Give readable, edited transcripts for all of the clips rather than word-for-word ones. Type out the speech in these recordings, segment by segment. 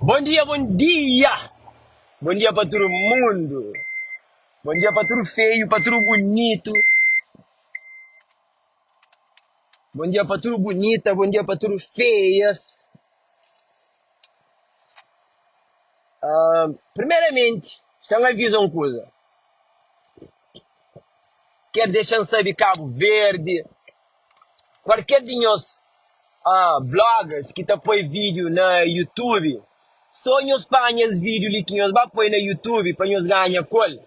Bon dia, bon dia! Bon dia pa tudu mundu! Bon dia pa tudu feiu, pa tudu bunitu. Bon dia pa tudu bunita, bon dia pa tudu feias. Ah, primeramenti, sta N aviza un kuza. Ker dexa-m sabe Kabu Verdi, kualker di nhos bloggers ki ta poi vídiu na youtube, so nhos panha es vídiu li ki nhos ba poi na youtube pa nhos ganha ku el,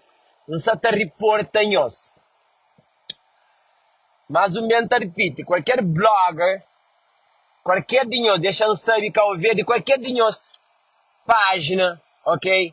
N sa ta riporta nhos. Más un bês N ta ripiti, kualker blogger, kualker di nhos, dexa-m sabe Kabu Verdi, kualker di nhos pájina, ok,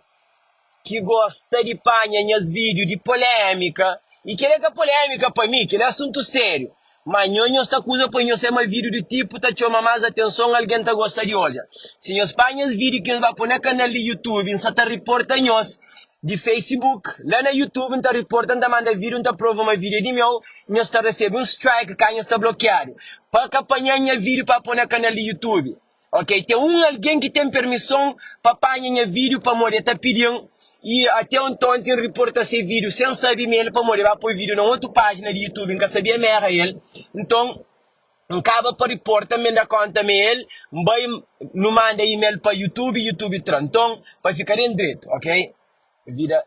ki gosta di panha nhas vídiu di polémika, i kel-li é ka polémika pa mi, kel-li é asuntu sériu, má nho nhos ta kuza poi nhos sema vídiu di tipu ta txoma más atenson, algen ta gosta di odja. Si nhos panha es vídiu ki nhos ba poi na kanal di YouTube, N sa ta riporta nhos di Facebook, la na YouTube N ta riporta, N ta manda vídiu, N ta prova ma vídiu é di meu, nhos ta resebe un strike, ka nhos ta blokiadu pa ka panha nha vídiu pa poi na kanal di YouTube. Ok, ten un algen ki ten permison pa panha nha vídiu pamodi el ta pidi-m i ate ontonti N riporta se vídiu sen sabe ma el pamodi el ba poi vídiu na otu pájina di YouTube N ka sabia ma éra el nton N kaba pa riporta N ben da kónta ma el N bai nu manda email pa YouTube YouTube tra nton pa fika den dretu ok. Vida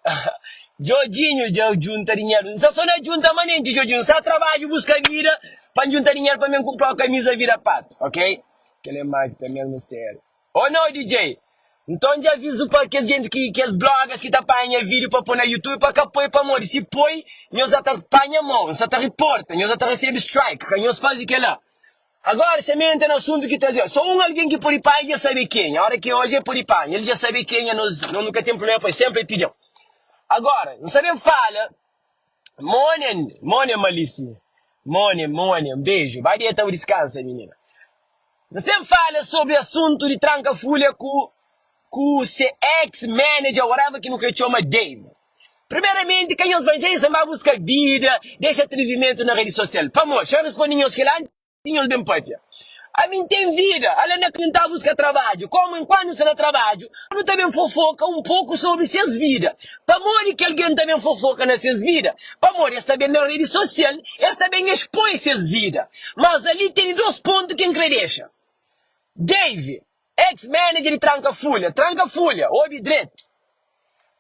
Djodjinho dja djunta dinheru N sa so na djunta manenti Djodjinho N sa trabadju buska vida Pa N djunta dinheru pa mi N kunpra un kamisa vida pato Ok Kel é maki ta mesmu sériu Oh no DJ Nton dja avizu pa kes gentis ki kes bloggers ki ta panha nha video pa poi na youtube pa ka poi pamodi si poi nhos sa ta panha mou N sa ta riporta nhos sa ta resebe strike ka nhos fazi kela Agora xa mi entra na asuntu ki traze so un algen ki pode panha dja sabe kenha ora ki odja el pode panha el dja sabe kenha nos nos nu ka ten problema pa el senpri el pidi-m agora N sa ben fala Mone Mone Malice Mone Mone un beju ba deta bu diskansa minina N sen fala sobri asuntu di tranka fulha ku ku se ex manager whatever ki nu kre txoma Dave primeramenti ka nhos fla Jason ba buska bida dexa atrevimentu na redi sosial pamodi xa respondi nhos kila antis nhos ben papia ami N ten vida ala na N ta buska trabadju komu enkuantu N sta na trabadju nu ta ben fofoka un poku sobri ses vida pamodi ki algen ta ben fofoka na ses vida pamodi es ta ben na redi sosial es ta ben expoi ses vida mas ali tene dos pontu ki N kre dexa Dave Ex manager di Tranka Fulha, Tranka Fulha, obi dretu.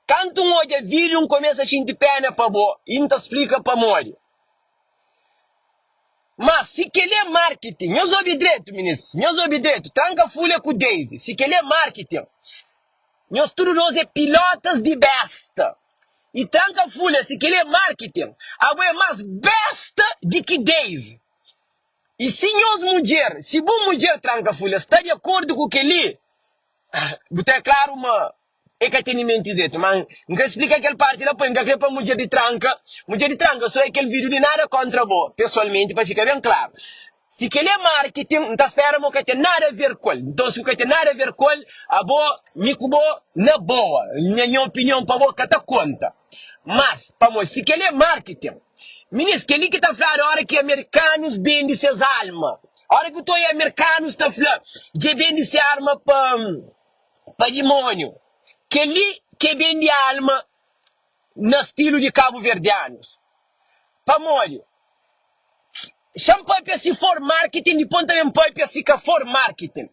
Kantu N odja video N kumesa xinti pena pa bo i N ta splika pamodi. Ma si keli é marketing, nhos obi dretu minis, nhos obi dretu, Tranka Fulha ku Dave, si keli é marketing, nhos tudu dos é pilotas di besta. I Tranka Fulha, si keli é marketing, abo é mas besta di ki Dave. I si nhos mudjer, si bu mudjer tranka fulha sta di akordu ku kel-li, bu ta é klaru ma e ka tene menti dretu. Ma N kre splika kel parti la, poi N ka kre pa mudjer di tranka, mudjer di tranka so é kel vídiu li nada kontra bo pesoalmenti, pa fika ben klaru. Si kel-li é marketing, N ta spera ma bu ka ten nada aver ku el. Nton, si bu ka ten nada aver ku el, abo, mi ku bo, na boa. Nha nha opinion pa bo ka ta konta. Mas, pamodi si kel-li é marketing, Minis, kel-li ki ta fladu óra ki amerikanus bende ses alma. Óra ki bu ta oia amerikanus ta fla dja bende se alma pa pa dimóniu. Kel-li ki é bende alma na stilu di kabuverdianus. Pamodi? Xa-m pâpia si for marketing, dipôs N ta ben pâpia si ka for marketing.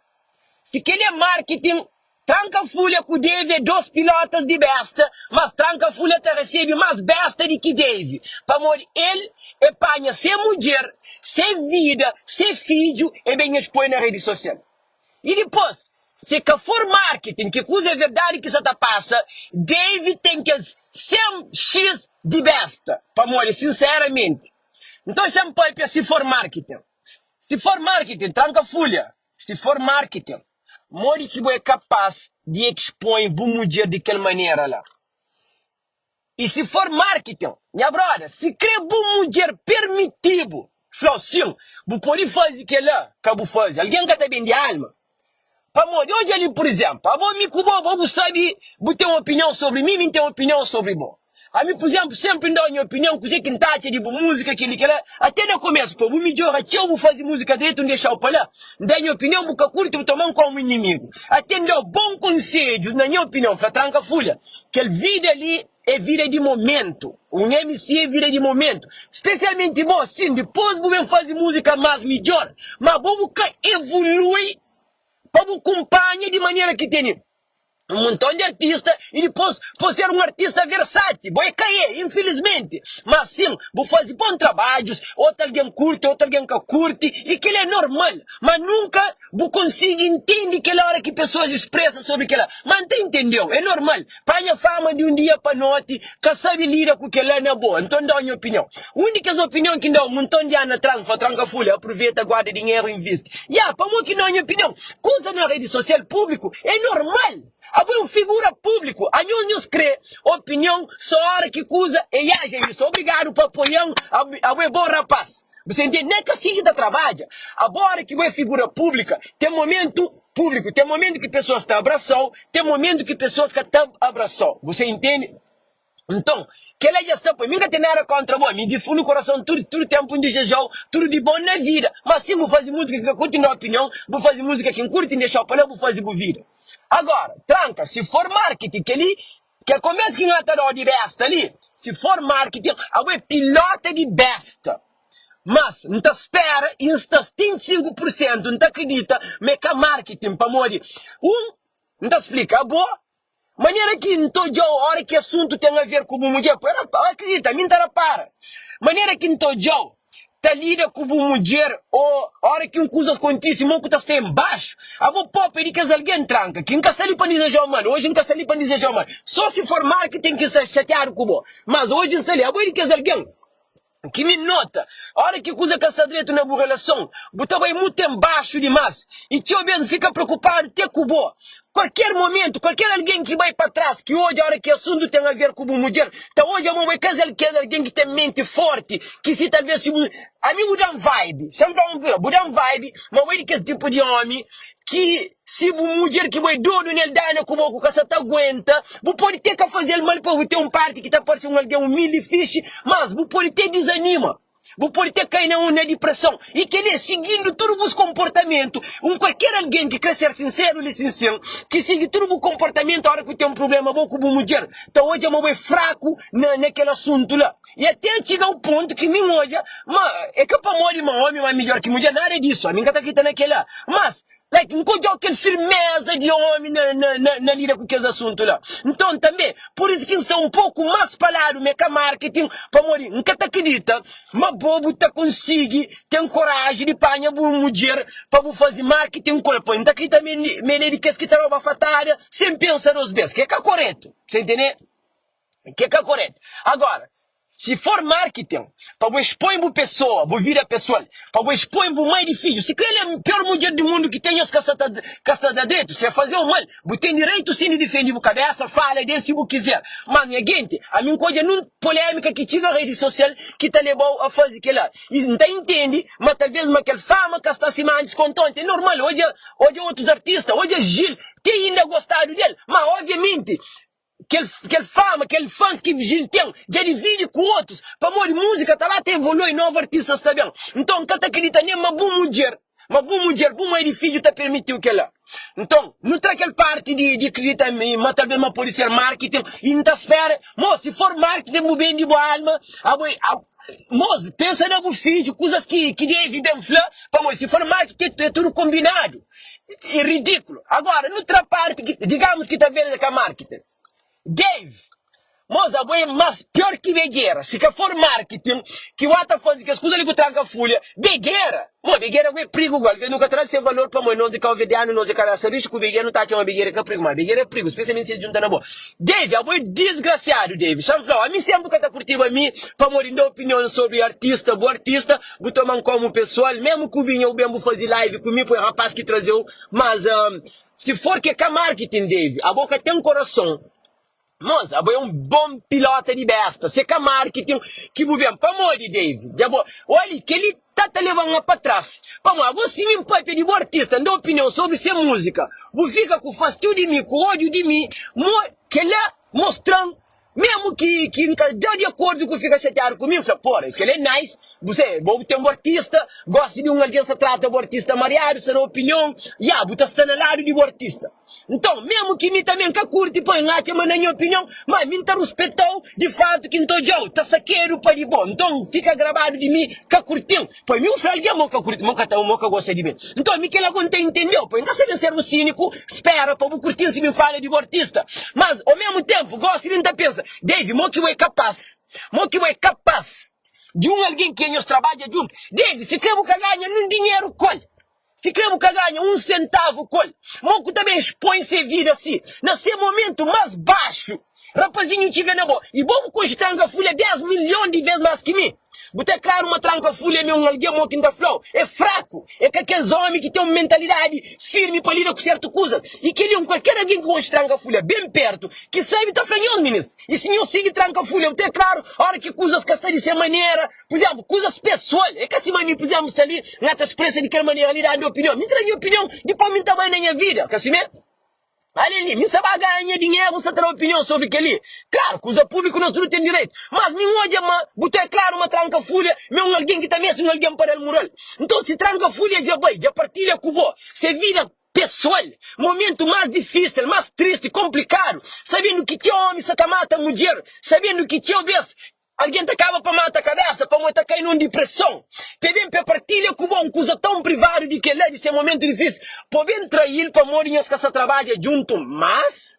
Si kel-li é marketing, Tranka Fulha ku Dave é 2 pilotas di besta, mas Tranka Fulha ta resebe mas besta di ki Dave, pamodi el e panha se mudjer, se vida, se fidju e ben expoi na redi sosial. I dipos, se ka for marketing ki kuza é verdadi ki sa ta pasa, Dave ten kes 100 x di besta, pamodi sinseramenti, nton xa-m papia si for marketing. Si for marketing, Tranka Fulha, si for marketing. Modi ki bo é kapás di expõe bu mudjer di kel manera la? I si for marketing, nha broda, si kre bu mudjer permiti-bu, fla-u sin, bu pode faze kel-la, ka bu faze. Algen ka ta bende alma. Pamodi, odja li, pur izénplu, abo mi ku bo, bo bu sabe, bu ten opinion sobri mi, mi N ten opinion sobri bo. Ami pur izénplu, sénpri N da-u nha opinion, kuzê ki N ta atxa di bu múzika, kel-li, kel-la. Até na komésu, pa bu midjora txeu, bu faze múzika dretu, N dexa-u pa la. N da nha opinion, bu ka kurti, bu toma-m kómu inimigu. Até N da-u bon konsedjus, na nha opinion, N fla, Tranka fulha, kel vida li é vida di momentu. Un MC é vida di momentu. Spesialmenti bo, sin, dipôs bu ben faze múzika más midjór, má bo bu ka evolui pa bu kunpanha di manera ki tene un monton di artista i dipôs pa ser un artista versátil. Bo é ka é, infilismenti. Má sin, bu faze bon trabadjus, otu algen kurti, otu algen ka kurti, i kel-li é normal. Má nunka bu konsigi intende kel óra ki pesoas spresa sobri kel-la. Má N ta intende-u, é normal. Panha fama di un dia pa noti, ka sabe lida ku kel-la na bo. Nton N da-u nha opinion. Un di kes opinion ki N da-u un monton di anu atras, N fla, Tranka fulha, apruveta, guarda dinheru, invisti. Ya, pamodi ki N da-u nha opinion? Kuza na redi sosial públiku é normal. Abo é un figura públiku. Anhos nhos krê opinion sô óra ki kuza é ya, Jailson. Obrigadu pa apoia-m. Abo é bon rapás. Bu sa intende? Nen ka si ki ta trabadja. Abo óra ki bo é figura públika, ten momentu públiku, ten momentu ki pesoas ta abrasa-u, ten momentu ki pesoas ka ta abrasa-u. Bu sa intende? Nton, kel-la dja sta poi. Mi N ka ten nada kóntra bo. Mi di fundu korason, tudu, tudu ténpu N dizeja-u tudu di bon na vida. Má si bu faze múzika ki ka kurti N da opinion, bu faze múzika ki N kurti N dexa-u pa la, bu faze bu vida. Agóra, tranka, si for marketing, kel-li, kel konbérsu ki N ta da-u di bésta li, si for marketing, abo é pilota di bésta. Mas, N ta spera i N sta 75 pur sentu N ta kridita ma é ka marketing, pamodi, un, N ta splika, abo Manera ki N ta odja-u óra ki asuntu ten aver ku bu mudjer, poi akridita, mi N ta rapara. Manera ki N ta odja-u ta lida ku bu mudjer ô óra ki un kuzas kontise, mo ku ta sta inbaxu. Abo própi é di kes algen tranka ki N ka sta li pa N dizeja-u mal. Oji N ka sta li pa N dizeja-u mal. Sô si for mal ki ten ki N sta xatiadu ku bo. Mas oji N sta li. Abo é di kes algen. Ki mi nota, ora ki kuza ka sta dretu na bu relason, bu ta bai mutu enbaxu dimás i txeu bês bu fika preokupadu te ku bo. Kualker momentu, kualker algen ki bai pa tras, ki odja ora ki asuntu ten aver ku bu mudjer, ta odja ma bu é kes kel algen ki ten menti forti, ki si talvês si bu. Ami bu da-m vibe, xa-m fla un kuza, bu da-m vibe ma bu é di kes tipu di ómi ki. Si bu mudjer ki bo é dodu nel dana ku bo ku ka sa ta aguenta, bu pode te ka faze-l mal pa bu ten un parti ki ta parse un algen umildi i fixi, mas bu pode te dizanima, bu pode te kai na un na dipreson. I kel-li é sigindu tudu bus konportamentu. Un kualker algen ki kre ser sinseru li sinsin, ki sigi tudu bu konportamentu ora ki bu ten un prubléma bo ku bu mudjer, ta odja ma bo é fraku na na kel asuntu la. I ate txiga un pontu ki mi N odja ma é ka pamodi ma omi ma midjor ki mudjer, nada disu, ami N ka ta kridita na kel-la. Mas Like, N ka odja-u kel firmeza di omi na, na, na, na lida ku kes asuntu la. Nton, tanbe, pur isu ki N sta un poku más pa ladu mi é ka marketing, pamodi N ka ta kridita ma bo bu ta konsigi ten koraji di panha bu mudjer pa bu faze marketing ku el. Poi N ta kridita ma el é di kes ki ta da-u bafatada sen pensa dos bes, ki é ka koretu. Sa intende? Ki é ka koretu. Agora, si for marketing pa bu expõe bu pessoa, bu vida pessoal, pa bu expõe bu mãe di fidju, si kel é pior mudjer di mundu ki ten, nhos ka sa ta ka sta da dretu, si el fazeu mal, bu ten direitu sin di difendi bu kabesa, fala del si bu kizer. Mas nha genti, ami N ka odja nun polémika ki txiga redi sosial ki ta lebau a faze kela. I N ta intendi ma talvez ma kel fama ka sta sima antis kontonti, é normal, odja odja otus artista, odja Gil, ti inda gostadu del, ma obviamenti Kel kel fama, kel fans ki Gil ten, dja dividi ku otus, pamodi muzika ta ba ta evolui, novu artistas ta ben. Nton, N ka ta kridita nen ma bu mudjer, ma bu mudjer, bu mai di fidju ta permitiu kela. Nton, nu tra kel parti di di kridita ma talvez ma podi ser marketing i N ta spera, mos, si for marketing bu bendi bu alma, abo mos, pensa na bu fidju, kuzas ki ki devi ben fla, pamodi si for marketing é tudu kombinadu. É ridículo. Agora, nu tra parti ki, digamos ki ta vende ka marketing. Dave, mos abo é mas pior ki begera. Si ka for marketing ki wa ta fazi kes kuza li ku tranka fulha, begera. Mo, begera ku é prigu igual. Alvez nu ka tra se valor pamodi nos di kauverdianu nos é kabesa rixu ku begera nu ta atxa ma begera é ka prigu, ma begera é prigu, spesialmenti si es djunta na bo. Dave, abo é disgrasiadu, Dave. Xa-m fla-u, ami senpri ka ta kurtiba mi pamodi N da opinion sobri artista, bu artista, Bu toman komu pesoal, memu ku binha u ben bu fazi live ku mi, poi rapaz ki trazeu, mas si for ke ka marketing Dave, abo ka ten korason, mos abo é un bon pilota di besta, se ka marketing ki bu ben, pamodi Dave, dja bo, oli keli ta ta leban pa tras, pamodi abo si mi npapia di bu artista, nda opinion sobri se muzika, bu fika ku fastiu di mi, ku odiu di mi, mo kela mostran. Memu ki ki N ka da di akordu ku fika xatiadu ku mi, N fla, Pora, kel é nice, bu se, bo bu ten bu artista, gosi di un algen sa trata bu artista mariadu, sa da opinion, ya, bu ta sta na ladu di bu artista. Nton, memu ki mi tanbe N ka kurti pa N atxa ma na nha opinion, ma mi N ta ruspeta-u di fatu ki N ta odja-u ta sakedu pa di bo. Nton, fika grabadu di mi ka kurti-m. Poi mi un fla algen mo ka kurti, mo ka ta, mo ka gosta di mi. Nton mi kila ku N ta intendeu, poi N ka sabe N ser un siniku, spera pa bu kurtin si mi fala di bu artista. Mas o mesmu tempu, gosi li N ta pensa, Dave, mo ki bu é kapas, mo ki bu é kapas di un algen ki nhos trabadja djuntu. Dave, si kre bu ka ganha nun dinheru ku el. Si kre bu ka ganha un sentavu ku el, mo ku ta ben xpoi se vida si na se momentu mas baxu? Rapazinhu txiga na bo i bo bu konxe tranka fulha 10 milhon di ves mas ki mi. Bu ta klaru ma tranka fulha mi é un algen mo ki N ta fla-u é fraku, é ka kes omi ki ten un mentalidadi firmi pa lida ku sertu kuzas. I kel-li un kualker algen ki konxe tranka fulha ben pertu ki sabe ta fla nhos minis. I si nhos sigi tranka fulha bu ta klaru ora ki kuzas ka sta di se manera. Pur izénplu, kuzas pesoal é ka sima mi. Pur izénplu, sta li, N ka ta spresa di kel manera li dándu opinion. Mi ta da nha opinion, dipôs mi ta bai na nha vida. Ka simé? Ale li, mi sta ba ganha dinheru, N sta ta da opinion sobri kel-li. Klaru, kuza públiku nos tudu ten direitu. Mas mi N odja ma bu ta é klaru ma tranka fulha ma é un algen ki ta meste un algen pa da-l mural. Nton, si tranka fulha dja bai, dja partilha ku bo se vida pesoal, momentu más difísil, más tristi, konplikadu, sabendu ki txeu ómi sta ta mata mudjer, sabendu ki txeu bês Algen ta kaba pa mata kabésa pamodi ta kai na un dipreson. P'e ben p'e partilha ku bo un kuza tãu privadu di kel-la, di se momentu difísil, p'o ben trai-l pamodi nhos ka sta trabadja djuntu más.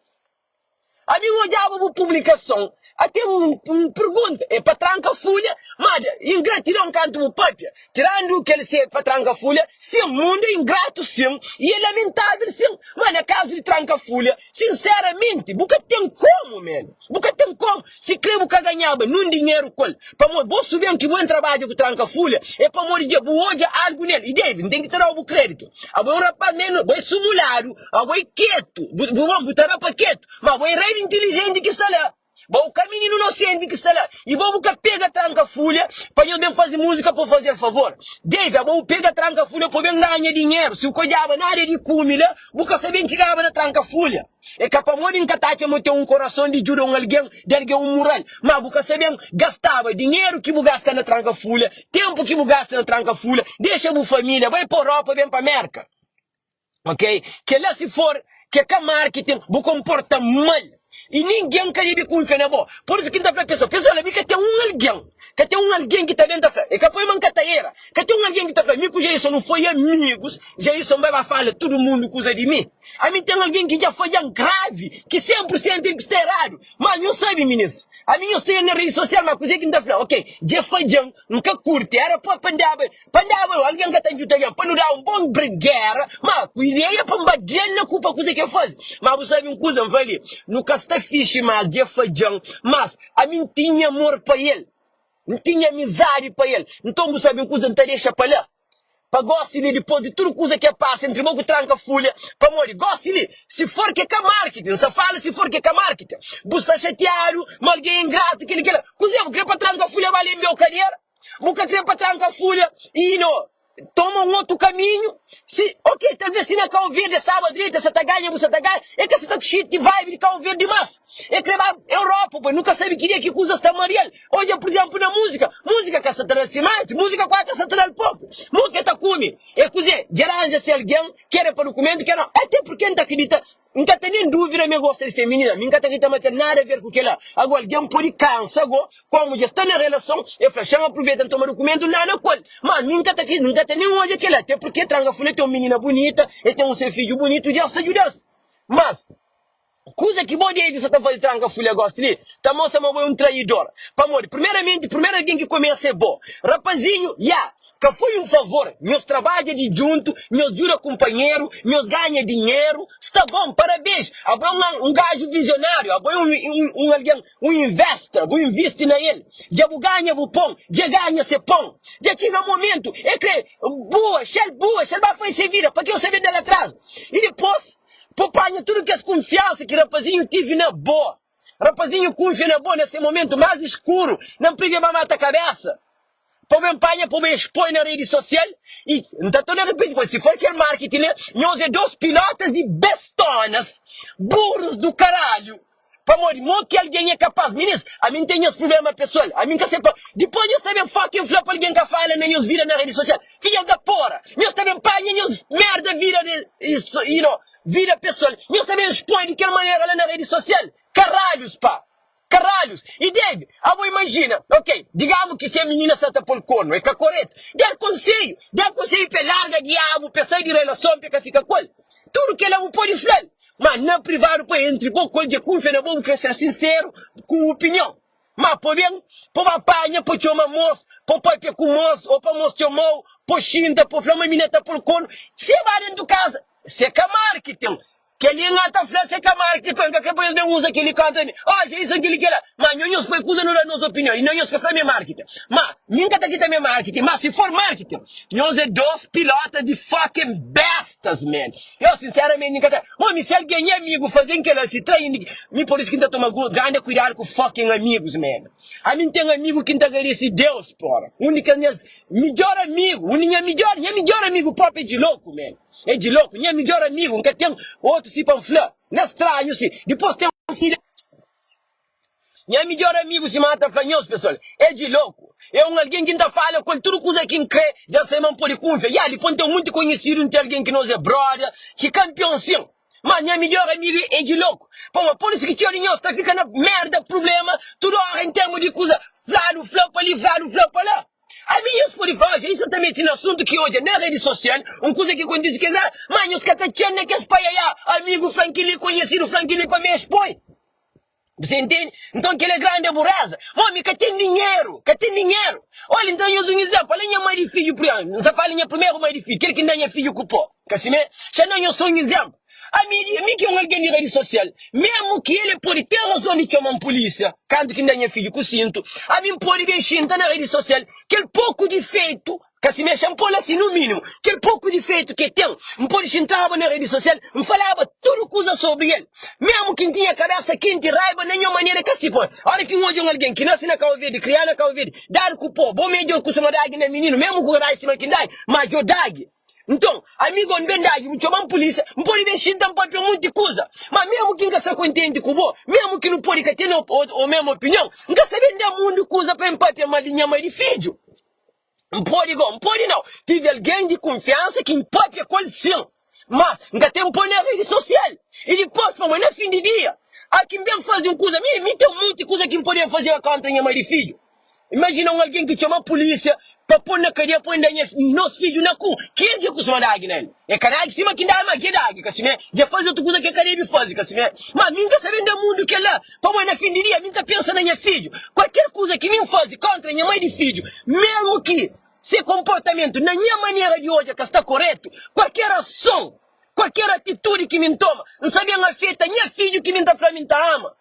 Ami N odjaba bu publikason, ate N pergunta, é pa tranka fulha? Má ingratidon kantu bu papia, tirandu kel se pa tranka fulha, sin, mundu é ingratu sin, i é lamentável sin, má na kazu di tranka fulha, sinseramenti, bu ka ten komu, man. Bu ka ten komu, si kre bu ka ganhaba nun dinheru ku el. Pamodi bo suben ki bu en trabadja ku tranka fulha, é pamodi dja bu odja algu nel. I David, N ten ki ta dau bu kreditu. Abo é un rapaz menu, bo é sumuladu, abo é ketu, bu, bu, bon, bu ta da pa ketu, ma bo é rei di intilijenti ki sta la. Bo ka mininu nosenti ki sta la. I bo bu ka pega tranka fulha pa nhos ben faze muzika pa bu faze-l favor. David, abo bu pega tranka fulha pa bu ben ganha dinheru. Si bu ka odjaba nada di kume la, bu ka sa ben txigaba na tranka fulha. É ka pamodi N ka ta atxa ma ten un korason di djuda un algen, da algen un mural. Má bu ka sabe-m, gastaba dinheru ki bu gasta na tranka fulha, ténpu ki bu gasta na tranka fulha, dexa bu família, bai pa Europa, ben pa Mérka. Ok? Kel-la si for ke ka marketing, bu konporta mal i ningen ka debe kunfia na bo. Pur isu ki N ta fla pesoa, pesoa, mi ka ten un algen, ka ten un algen ki ta ben ta fla, é ka poi ma N ka ta era, ka ten un algen ki ta fla, mi ku Jailson nu foi amigus, Jailson bai ba fala tudu mundu kuza di mi. Ami ten algen ki dja fadja-m gravi, ki 100% el ki sta eradu. Má nhos sabe, minis, ami nhos sta na redi sosial, má kuzê ki N ta fla? Ok, dja fadja-m, N ka kurti, éra pa pa N daba, pa N daba algen ka ta djuda algen, pa nu daba un bon brigera, má ku ideia pa N ba da-l na kulpa kuzê ki el faze. Má bu sabe un kuza? N fla li, nu ka sta fixi más, dja fadja-m, mas ami N tinha amor pa el, N tinha amizadi pa el. Nton bu sabe un kuza? N ta dexa pa la. Pa gosi li, dipôs di tudu kuza ki a pasa entri bo ku tranka fulha, pamodi gosi li, si for ki é ka marketing, N sa fala si for ki é ka marketing, bu sta xatiadu ma algen é ingratu, kel-li kel-la. Kuzê, bu kre pa tranka fulha ba lenbe-u kadera? Bu ka kre pa tranka fulha i no toma un otu kaminhu? Si, ok, talvês si na Kau Verdi es staba dretu, es sa ta ganha, bu sa ta ganha, é ka sa ta xinti vibe di Kau Verdi más. É kre ba Europa, poi nu ka sabe ki dia ki kuzas ta maria-l. Odja pur izénplu na múzika, múzika ka sa ta da-l simanti, múzika kuazi ka sa ta da-l poku. Mo ke ta kume é kuzê? Dja ranja si algen ker é pa dukumentu ker nau. Até purke N ta kridita, N ka ta nen dúvida ma e gosta di se minina. Mi N ka ta kridita ma ten nada a ver ku kel-la. Ago algen pode kansa ago, komu dja sta na relason, e fla, Xa-m apruveta N toma dukumentu N na ku el. Ma mi N ka ta kridita, N ka ta nen odja kel-la. Até purke Tranka Fulha ten un minina bunita, e ten un se fidju bunitu, Deus ta djuda-s. Mas. Kuza ki bo debe sa ta faze tranka fulha gosi li ta mostra ma bo é un traidor. Pamodi, primeramenti, primeru algen ki kumesa é bo. Rapazinhu, ya, ka foi un favor. Nhos trabadja di djuntu, nhos djuda kunpanheru, nhos ganha dinheru. Sta bon, parabens. Abo é un un gaju vizionáriu, abo é un un un algen, un investor, bu invisti na el. Dja bu ganha bu pon, dja ganha se pon. Dja txiga momentu, e kre bua, xa-l bua, xa-l ba faze se vida, pa ke bu sa ben da-l atrazu? I dipôs. Po panha tudu kes kunfiansa ki rapazinhu tive na bo. Rapazinhu kunfia na bo na se momentu más iskuru, na npriga ba mata kabesa. Po ben panha, po ben expoi na redi sosial i N ta torna ripiti, poi si for kel marketing li, nhos é dos pilotas di bestonas, burros do caralho. Pamodi mo ki algen é kapaz? Minis, ami N ten nhas prublema pesoal, ami N ka sai pa. Dipos nhos ta ben fucking fla pa algen ka fala na nhos vida na redi sosial. Fidjas da pora! Nhos ta ben panha nhos merda vida de, you know, vida pesoal, nhos ta ben expoi di kel manera la na redi sosial. Karalhus pa! Karalhus! I Dave, abo imajina, ok, digamu ki se minina sa ta pol kornu, é ka koretu. Dal konselhu, dal konselhu pa e larga diabu, pa e sai di relason, pa e ka fika ku el. Tudu kela bu podi flal. Ma na privadu pa entri bo ku el dja kunfia na bo bu kre ser sinseru ku bu opinion. Ma po ben po ba panha po txoma mos po papia ku mos o pa mos txomau po xinta po fla ma mina ta pol konu se ba dentu kaza se ka marketing keli n ata fla se ka marketing pa n ka kre pa es ben uza keli kontra mi oja isu keli kela ma nho nhos poi kuza nu da nos opinion i nho nhos ka fla mi marketing ma mi n ka ta kita mi marketing ma si for marketing Nhos é dos pilotas di fucking bestas man. Eu sinceramente nka ta Homi si alguém nha amigo fazem kela si traindo mi por isso ki nta toma grande cuidado ku fucking amigos man. Ami ntem amigo ki nta agradeci Deus porra. Um di kes nhas midjor amigo, um di nha midjor, nha midjor amigo propi é di louco man. É di louco, nha midjor amigo, nka tem outro si pa nfla. Na stranho si. Dipos tem filha. Nha midjor amigu sima ta fla nhos pesoal é di loku é un algen ki N ta fala ku el tudu kuza ki N kre dja N sai ma N pode kunfia ya dipos N ten munti konhisidu N ten algen ki nos é broda ki kanpion sin ma nha midjor amigu é di loku pamodi pur isu ki txeu di nhos ta fika na merda prublema tudu ora en termu di kuza fladu fla pa li fladu fla pa la ami nhos pode fla oja isu ta meti na asuntu ki odja na redi sosial un kuza ki kontisi kes la ma nhos ka ta txeu na kes paiaiá amigu fla-m kili konhisidu fla-m kili pa mi es poi. Você entende? Nton kel é grandi abureza. Mo mi ka ten dinheru, ka ten dinheru. Olha, nton nhos un izénplu, ala nha mai di fidju pri, N sa fala nha primeru mai di fidju, kel ki N da nha fidju ku po. Ka simé? Xa da nhos sô un izénplu. Ami di, ami ki é un algen di redi sosial, mésmu ki el e pode ten razon di txoma-m pulísia kantu ki N da nha fidju ku sintu, ami N pode ben xinta na redi sosial kel poku difeitu Ka si mexe, N pô-l asi, nu minimu, kel poku difeitu ki el ten, N pode xintaba na redi sosial, N falaba tudu kuza sobri el, mésmu ki N tinha kabésa kenti, raiba na nha manera. É ka si, pô. Óra ki N odja un algen ki nase na Kau Verdi, kriadu na Kau Verdi, dadu ku pó, bo midjór ku sima dagi na mininu, mésmu ku ka dagi sima ki N dagi, má djo dagi. Nton, ami go N ben dagi, bu txoma-m pulísia, N pode ben xinta N pâpia monti kuza. Má mésmu ki N ka sta kontenti ku bo, mésmu ki nu pode ka ten omésmu opinion, N ka sta ben da mundu kuza pa N pâpia mal di nha mai di fidju. N pode go, N pode nau. Tive algen di kunfiansa ki N papia ku el sin, mas N ka ten poi na redi sosial. I dipos, pamodi na fin di dia, a ki N ben faze un kuza, mi, mi ten monti kuza ki N podia fazeba kontra nha mai di fidju. Imajina un algen ki txoma pulisia pa pô-l na kadia pa N da nha, nos fidju na ku. Ken ki kustuma dagi na el? E ka dagi sima ki N dagi, ma dja dagi, ka simé? Dja faze otu kuza ki e ka debe faze, ka simé? Ma mi N ka sabe N da mundu kel-la. Pamodi na fin di dia mi N ta pensa na nha fidju. Kualker kuza ki mi N faze kóntra nha mai di fidju, mésmu ki se konportamentu na nha manera di odja ka sta korétu, kualker ason, kualker atitudi ki mi N toma, N sabe N afeta nha fidju ki mi N ta fla mi N ta ama.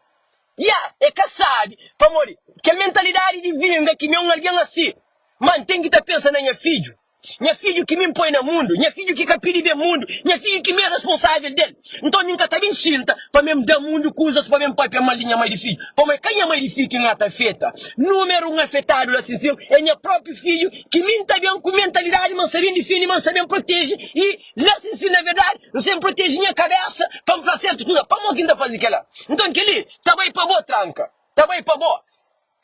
Ya, é ka sabi, pamodi kel mentalidadi di vinga ki mi é un algen asi. Má N ten ki ta pensa na nha fidju. Nha fidju ki mi N poi na mundu, nha fidju ki ka pidi ben mundu, nha fidju ki mi é responsável del. Nton mi N ka ta ben xinta pa mi N da mundu kuzas pa ben papia mal di nha mai di fidju, pamodi é ka nha mai di fidju ki N ata afeta. Númeru un afetadu la sin sin é nha própi fidju ki mi N ta ben ku mentalidadi ma N sa ben difende, ma N sa ben proteje i la sin sin na verdadi N sen proteje nha kabésa pa N fla sertus kuza. Pamodi ki N ta faze kel-la? Nton kel-li ta bai pa bo tranka, ta bai pa bo.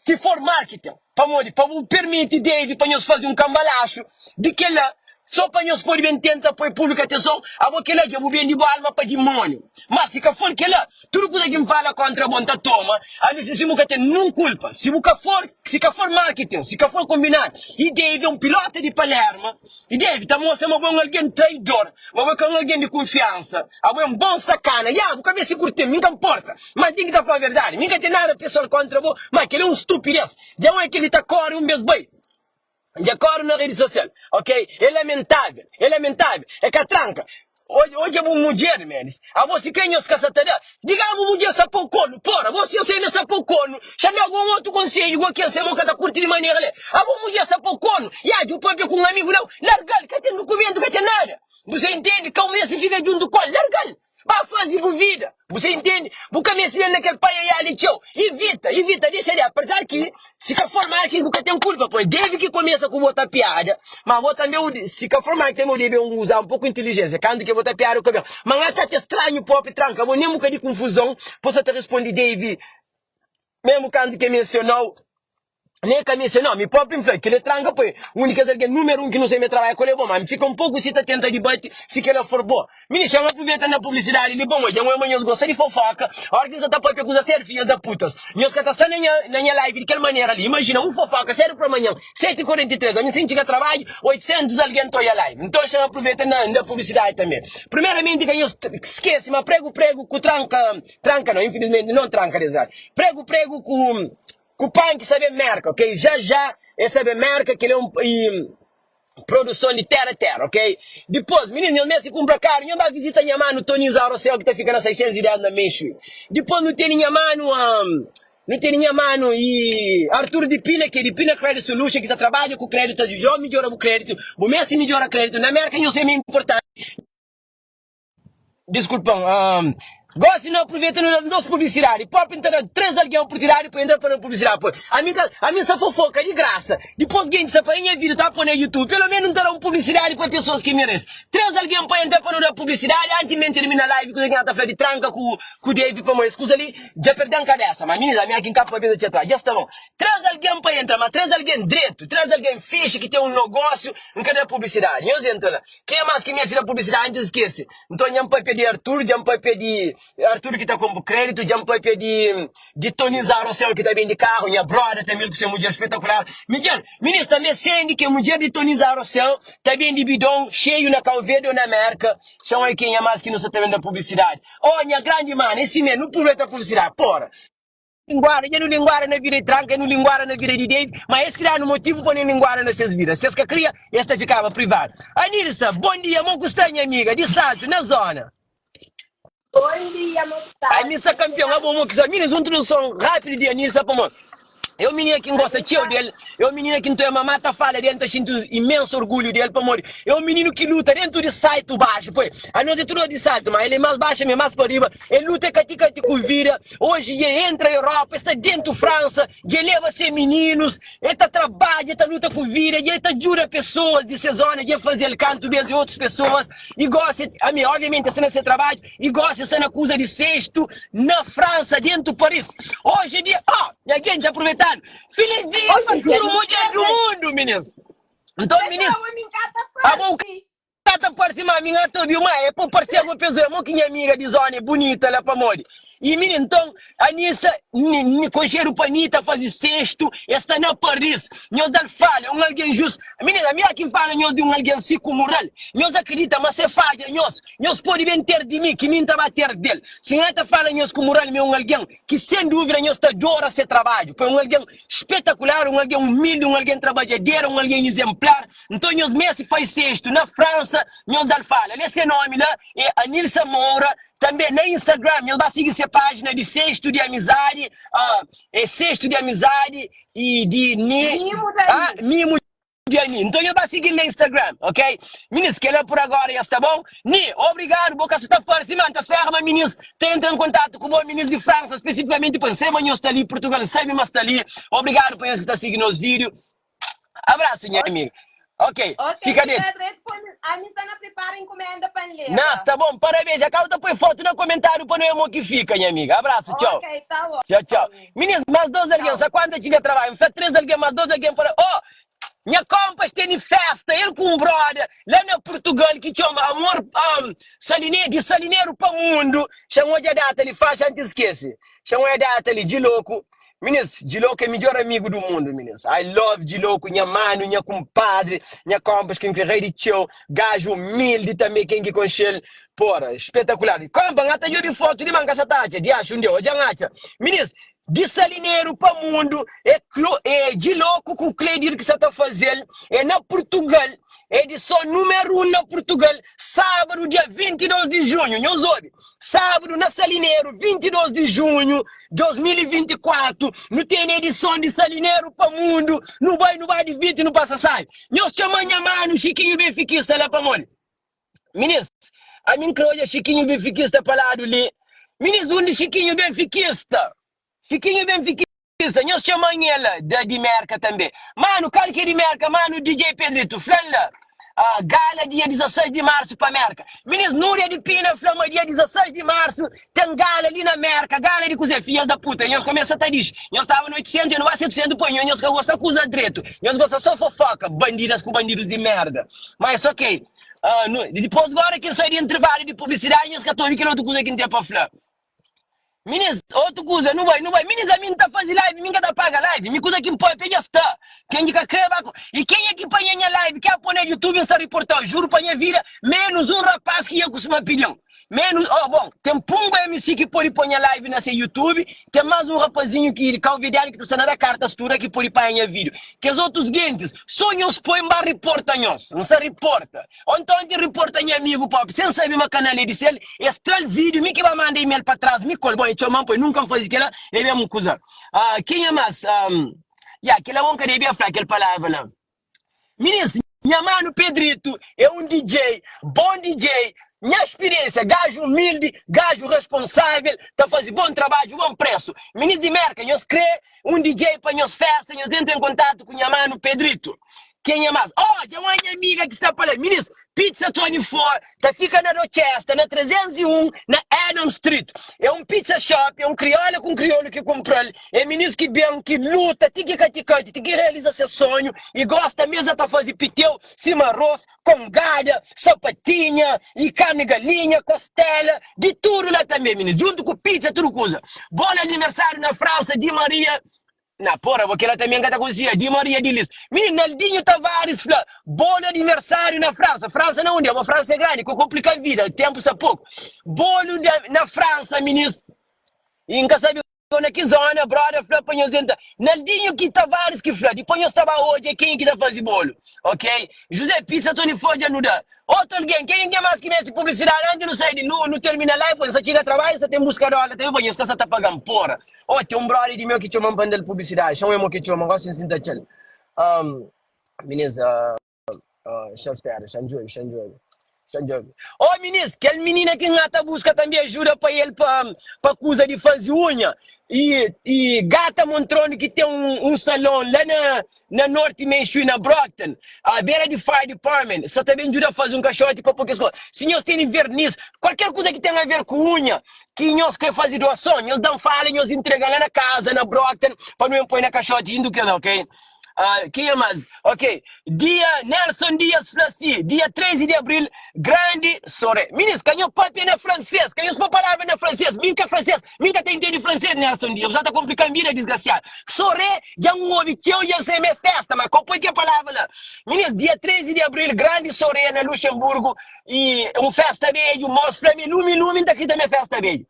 Si for marketing, pamodi pa bu permiti Dave pa nhos fazi un kambalaxu di kela so pa nhos podi ben tenta poi publiku atenson, abo kela dja bu bendi bu alma pa dimoniu. Ma si ka for kela, tudu kuza ki N fala kontra bo N ta toma, ali si si bu ka ten nun kulpa. Si bu ka for, si ka for marketing, si ka for kombinadu, i Dave é un pilota di Palerma, i Dave ta mostra ma bo é un algen traidor, ma bo é ka un algen di kunfiansa. Abo é un bon sakana. Ya, bu ka meste kurti-m, mi N ka nporta. Ma ten ki ta fla verdadi. Mi N ka ten nada pesoal kontra bo, ma kel-li é un stupidez. Dja un é kel-li ta kóre un bês bai. Dja kóre na redi sosial. Ok? É lamentável. É lamentável. É ka tranka. Odja bu mudjer, Melis. Abo si kre nhos ka sa ta da. Diga bu mudjer sa pô kornu. Pora, bo si nhos ainda sa pô kornu. Xa da algun otu konsedju go kel se bo ka ta kurti di manera li. Abo mudjer sa pô kornu. Ya, dja bu papia ku un amigu nau. Larga-l. Ka ten dukumentu, ka ten nada. Bu sa intende? Ka bu meste fika djuntu ku el. Larga-l! Ba faze bu vida. Bu sa intende? Bu ka meste ben na kel paiaiá li txeu. Ivita, ivita, dexa di. Apesar ki si ka for mal ki bu ka ten kulpa, poi debe ki kumesa ku bota piada, ma bo tanbe u si ka for mal ki tanbe u debe uza un poku intelijensia kantu ke bota piada ku ben. Ma nha ta atxa stranhu propi tranka bo nen bu ka di kunfuzon po sa ta risponde debe memu kantu ke mensionau. Nen ka meste no, mi propi N fla, kel-li é tranka poi un di kes algen numeru un ki nu sabe ma e trabadja ku el é bo, ma mi fika un poku si ta tenta dibati si kel-la for bo. Minix, xa N apruveta na publisidadi li pamodi dja N oia ma nhos gosta di fofoka, ora ki N sa ta papia kuza sériu finhas da putas, nhos ka ta sta na nha na nha live di kel manera li. Imajina un fofoka sériu pra manhan, 7:43, ami sen txiga trabadju, 800 algen ta oia live. Nton xa N apruveta na N da publisidadi tanbe. Primeramenti ka nhos skese ma pregu pregu ku tranka, tranka no, infilismenti non tranka des gadu, pregu pregu ku. Ku panki sa ben merka ok já já e sa ben merka kel é un produson di tera tera ok dipos mininu nhos meste kunpra karu nhos ba vizita nha manu Tony Zarosel ki ta fika na 610 na Main Street dipos nu tene nha manu nu tene nha manu i Arthur di Pina ki é di Pina Credit Solution ki ta trabadja ku kreditu ta djudau midjora bu kreditu bu meste midjora kreditu na merka nhos é inportanti. Diskulpa-m, gósi nu apruveta nu da nos publisidadi propi, N ta da 3 algen oportunidadi pa entra pa da publisidadi pa ami ka ami N sa fofoka di grasa dipôs gentis sa pa nha vídiu ta pô na YouTube pelo menu N ta da un publisidadi pa pesoas ki merese 3 algen pa entra pa nu da publisidadi anti mi N termina live kuza ki N ta fla di tranka ku ku Dave pamodi es kuza li dja perde-m kabesa ma minis ami aki N ka papia ta txatua dja sta bon 3 algen pa entra ma 3 algen dretu 3 algen fixi ki ten un nogósiu N ka da publisidadi nhos entra la. Kenha más ki meste da publisidadi N ta skese. Nton dja N papia di Artur, dja N papia di Artur ki ta konpo kreditu, dja N papia di di Tony Zarosel ki ta bende karu, nha broda tanbe el ku se mudjer spetakular. Miguel, Minis, tanbe Sandy ki é mudjer di Tony Zarosel ta bende bidon xeiu na Kau Verdi ô na Mérka. Txon ai kenha más ki nu sa ta ben da publisidadi. Oh nha grandi mana, é simé, nu pruveita publisidadi, pora. Linguara, dja nu linguara na vida di Tranka, nu linguara na vida di Dave, ma es kria-nu motivu pa nu linguara na ses vida. Si es ka kria, es ta fikaba privadu. Anilsa, bon dia, mo ku sta nha amiga, di Saltu, na zona. Bon dia, mo ku sta. Anilsa kanpion, abo mo ki sta. Minis, un introduson rapidu di Anilsa pamodi é un minina ki N gosta txeu del, é un minina ki N ta oia mamá ta fala del, N ta xinti un imensu orgulhu del pamodi é un mininu ki luta dentu di Saltu Baxu. Poi, anos é tudu di Saltu, ma el é más baxu, ami é más pa riba. El luta kati-kati ku vida. Oji dja entra Europa, e sta dentu Fransa, dja leba se mininus, e ta trabadja, e ta luta ku vida, dja e ta djuda pesoas di se zona, dja e faze-l kantu bes di otus pesoas, i gosi, ami, obviamenti e sta na se trabadju, i gosi e sta na kuza di sestu na Fransa, dentu Paris. Oji é dia, oh, nha genti, apruvetandu, filis dia pa tudu mudjer du mundu, minis. Nton, minis, abo. Ka ta parse ma mi N ta obi-u ma é pa bu parse agu pesoa é mo ki nha amiga di zona é bunita la pamodi i mi nton Anisa N konxedu pa Anita faze sestu e sta na Paris nhos da-l fala é un algen justu minina ami ki N fala nhos di un algen si ku mural nhos akridita ma se fadja nhos nhos pode ben ter di mi ki mi N ta ba ter del si N ta fala nhos ku mural mi é un algen ki sen duvida nhos ta adora se trabadju pa é un algen spetakular un algen umildi un algen trabadjadera un algen izenplar Nton nhos meste fai sestu na Fransa, nhos dal fala. Lê se nomi la é Anilsa Moura, tanbe na Instagram nhos ba sigi se pagina di sestu di amizadi, é sestu di amizadi i di ni Mimo da ah, Ani. mimo di Ani. Nton nhos ba sigil na Instagram, ok? Minis, kela por agora ya sta bom? Ni, obrigadu, bo ka sa ta parsi ma N ta spera ma minis ta entra en kontatu ku bo, minis di Fransa spesifikamenti pa N sai ma nhos sta li, Portugal N sabi ma sta li. Obrigadu pa nhos ki sta sigi nos video. Abraço, nha amiga. Ok, Ok, fica fica dentro. dreto, pô, ami sta na prepara encomenda pa N Não, leva. está bom, parabéns. Já cá ta põe foto na comentário para não é mo que fica, minha amiga. Abraço, tchau. Ok, tá Tchau, tchau. ótimo. Meninas, mais dois alguém, Tchau. só quando tiver trabalho, faz três alguém, mais dois alguém para. Oh, minha compas tem festa, ele com um brother, lá na Portugal, que chama Amor um, Saline, de Salineiro para Mundo. Chamou de data ali, faz antes esquece. Chamou a data ali, de louco. Minis, Djiloco é midjor amigu du mundu minis I love Djiloco, nha manu, nha kumpadri, nha kompas ki N kre rei di txeu, gaju umildi tanbe ken ki konxe-l, pora, spetakular. Kompa, N ata djobe fotu di ma N ka sa ta atxa, diaxu un dia, odja N atxa. Minis, di Salineru pa mundu é Klo, é Djiloco ku Cleidir ki sa ta faze-l, é na Purtugal, edison numeru 1 na Purtugal, sábadu dia 22 di junhu, nhos obi. Sábadu, na Salineru, 22 di junhu 2024, nu tene edison di Salineru pa Mundu. Nu bai, nu bai divirti, nu pasa sabi. Nhos txoma nha manu Xikinhu Benfikista la pamodi? Minis, Ami N kre odja Xikinhu Benfikista pa ladu li. Minis undi Xikinhu Benfikista? Xikinhu Benfikista, nhos txoma-m el la da di Merka tanbe. Manu, kal ki é di Merka? Manu DJ Pedrito, fla-m la. Ah, gala dia 16 di marsu pa Merka. Minis Núria di Pina fla ma dia 16 di marsu ten gala li na Merka. Gala di kuzê? Filhas da puta, nhos kumesa ta dixi. Nhos staba na 800, nu ba 700 poi nho, nhos ka gosta kuza dretu. Nhos gosta so fofoka, bandidas ku bandidus di merda. Ma es ok. Ah, nu, dipôs gora ki N sai di intervalu di publisidadi, nhos ka ta obi kel otu kuza ki N ten pa fla. Minis, otu kuza, nu bai, nu bai. Minis, ami N ta faze live, mi N ka ta paga live. Mi kuza ki N papia dja sta. Ken ki ka kre ba ku. I kenha ki panha nha live ki a po na YouTube N sta riportau, juru pa nha vida, menus un rapaz ki dja kustuma pidi-m. Menus, oh, bon, ten Pungo MC ki pode po nha live na se YouTube, ten mas un rapazinhu ki di kauverdianu ki ta sta na da karta studa ki pode panha nha video. Kes otus gentis, so nhos poi N ba riporta nhos. N sta riporta. Onton ti riporta nha amigu propi sen sabi ma kanal é di sel, es tral video mi ki ba manda email pa tras mi kol, bon e txoman poi nunka nfazi kela e ben kuza. Ah kenha mas? Um ya kela bon ka debia fla kel palavra la. Minis nha manu Pedrito é um DJ, bon DJ, nha spiriensia, gaju humildi, gaju responsavel, ta fazi bon trabadju, bon presu. Minis di Merka nhos kre Un DJ pa nhos festa, nhos entra en kontatu ku nha manu Pedrito. Kenha mas? Oh, dja un nha amiga ki sta pa la. Minis, Pizza 24 ta fika na Rochester, na 301 na Adams Street. É un pizza shop, é un kriola ku un kriolu ki kunpra-l. É minis ki ben, ki luta ti ki ka ti kati, ti ki realiza ses sonhu i gosta mesa ta faze piteu sima arroz, kongada, sapatinha i karni galinha, kostela, di tudu la tanbe minis, djuntu ku pizza tudu kuza. Bolo aniversariu na Fransa di Maria, na pora bo kela tanbe nka ta konsia, di Maria di Lis. Minis, Naldinho Tavares fla, bolo aniversariu na Fransa, Fransa na undi? Abo Fransa é grandi, ko komplika vida, tempu sa poku. Bolo na Fransa minis, i nka sabi. Tô na ki zona, brother fla pa nhos entra Naldinho ki Tavares ki fla Dipôs nhos ta ba odja kenha ki ta faze bolo Ok José Pizza Tony Fã dja nu da Otu algen Kenha ki é más ki meste publicidade Antes nu sai di nu nu termina live Pô N sa txiga trabadju N sa ten buska dólar tanbe Pô nhos ka sa ta paga-m Porra Oh ten un brother di meu ki txoma-m pa N da-l publicidade Xa un é mo ki txoma Gosi N sinta txal Um Minis uh. Xa spera, xa N djobe, xa N djobe, xa N djobe. Ó minis, kel minina ki N ata buska tanbe ajuda pa el pa pa kuza di faze unha i i Gata Montrond ki ten un un salon la na na Norte Main Street na Brockton, a bera di Fire Department, sa ta ben djuda faze un kaxoti pa po kes kuza. Si nhos tene vernis, kualker kuza ki ten aver ku unha ki nhos kre faze doason, nhos da-m fala, nhos intrega la na kaza na Brockton pa nu ben poi na kaxoti djuntu ku el, ok? Ah, kenha más? Ok, dia Nelson Dias fla si, dia 13 di abril, grandi sore. Minis, ka nho papia na fransês, ka nhos pô palavra na fransês, mi N ka fransês, mi N ka ta intende fransês, Nelson Dias, bu sa ta konplika-m vida, disgrasiadu. Sore, dja N obi txeu, dja N sai ma é festa, ma ka bu poi kel palavra la. Minis, dia 13 di abril, grandi sore na Luxemburgo, i un festa bedju, mos fla mi lumi lumi, N ta krita ma é festa bedju.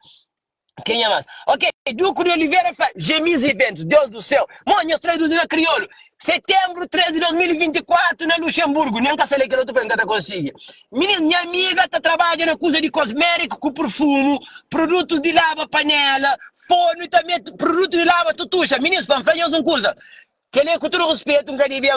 Kenha mas? Ok, Duque de Oliveira fla, Gemis Eventos, Deus do céu. Mo, nhos traduzi na kriolu. Setembro 3 de 2024 na Luxemburgo. Nem ka sa lê kel otu pa N ka ta konsigi. Minis, nha amiga ta trabadja na kuza di kosmétiku ku perfumu, produtus di laba panela, fornu i tanbe produtu di laba tutuxa. Minis, pa N fla nhos un kuza, Kel-li é ku tudu ruspetu, N ka debia.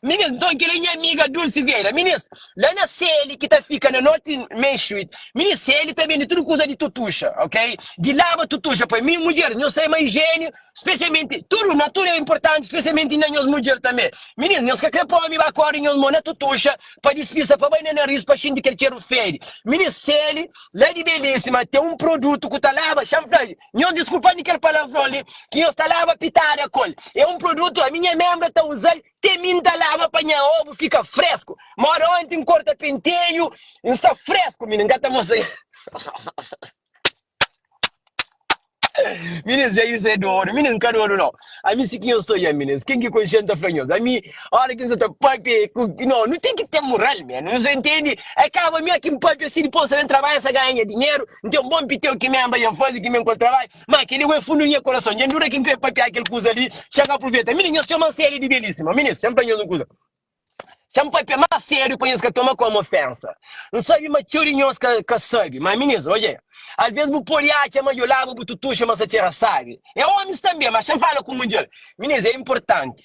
Minis, nton kel-li é nha amiga Dulce Vieira. Minis, la na Seli ki ta fika na Norte Main Street, minis, Seli ta bende tudu kuza di tutuxa, ok? Di laba tutuxa pa mi, mudjeris, nhos sai ma ijeni, spesialmenti, tudu, na tudu é inportanti, spesialmenti na nhos mudjer tanbe. Minis, nhos ka kre pa omi ba kore nhos mo na tutuxa pa dispista, pa bai na naris pa xinti kel txeru fedi. Minis, Seli, la di Belísima, ten un produtu ku ta laba, xa-m fla, Nhos diskulpa-m di kel palavron li ki nhos ta laba pitada ku el. É un produtu, ami nha membra ta uza-l te mi N ta laba pa nha obu fika fresku. Moda onti N korta penteju, N sta fresku, mininu, N ka ta mostra. Minis, dja isu é dodu. Minis, N ka dodu nau. Ami si ki nhos ta odja, minis. Ken ki konxe-m ta fla nhos. Ami, ora ki N sa ta papia ku. No, nu ten ki ten mural, man. Nu sa intende? É kaba mi ki N papia si dipôs N sa ben trabadja, N sa ganha dinheru. N ten un bon piteu ki menba dja N faze ki men ku el trabadju, má kel-li go é fundu di nha korason. Dja N dura ki N krê papiá kel kuza li, xa N apruveta. Minis, nhos txoma-m sériu di belísima. Minis, xa N fla nhos un kuza. Xa N papia más sériu pa nhos ka toma kómu ofénsa. N sabe ma txeu di nhos ka ka sabe, má minis, odja, alvês bu pode atxa ma djo laba bu tutuxa ma sa txera sábi. É ómis tanbê, má xa N fala ku mudjer. Minis, é inportanti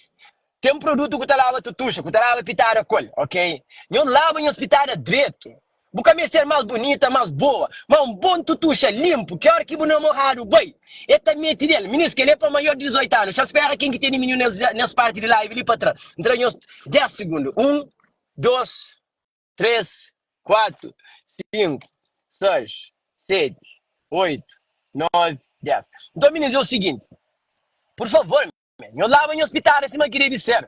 ten produtu ku ta laba tutuxa, ku ta laba pitada ku el, ok? Nhos laba nhos pitada dretu. Bu ka meste ser más bunita, más boa, má un bon tutuxa linpu ki óra ki bu namoradu bai, el ta mete del. Minis, kel-li é pa maior di 18 anu. Xa spera ken ki tene mininu nes, nes parti di live li pa tra. N tra nhos 10 sigundu. Un, dos, três, kuatu, sinku, seis, seti, oitu, novi, 10. Nton, minis, é o siginti, pur favor, Nhos laba nhos pitada sima ki debe ser,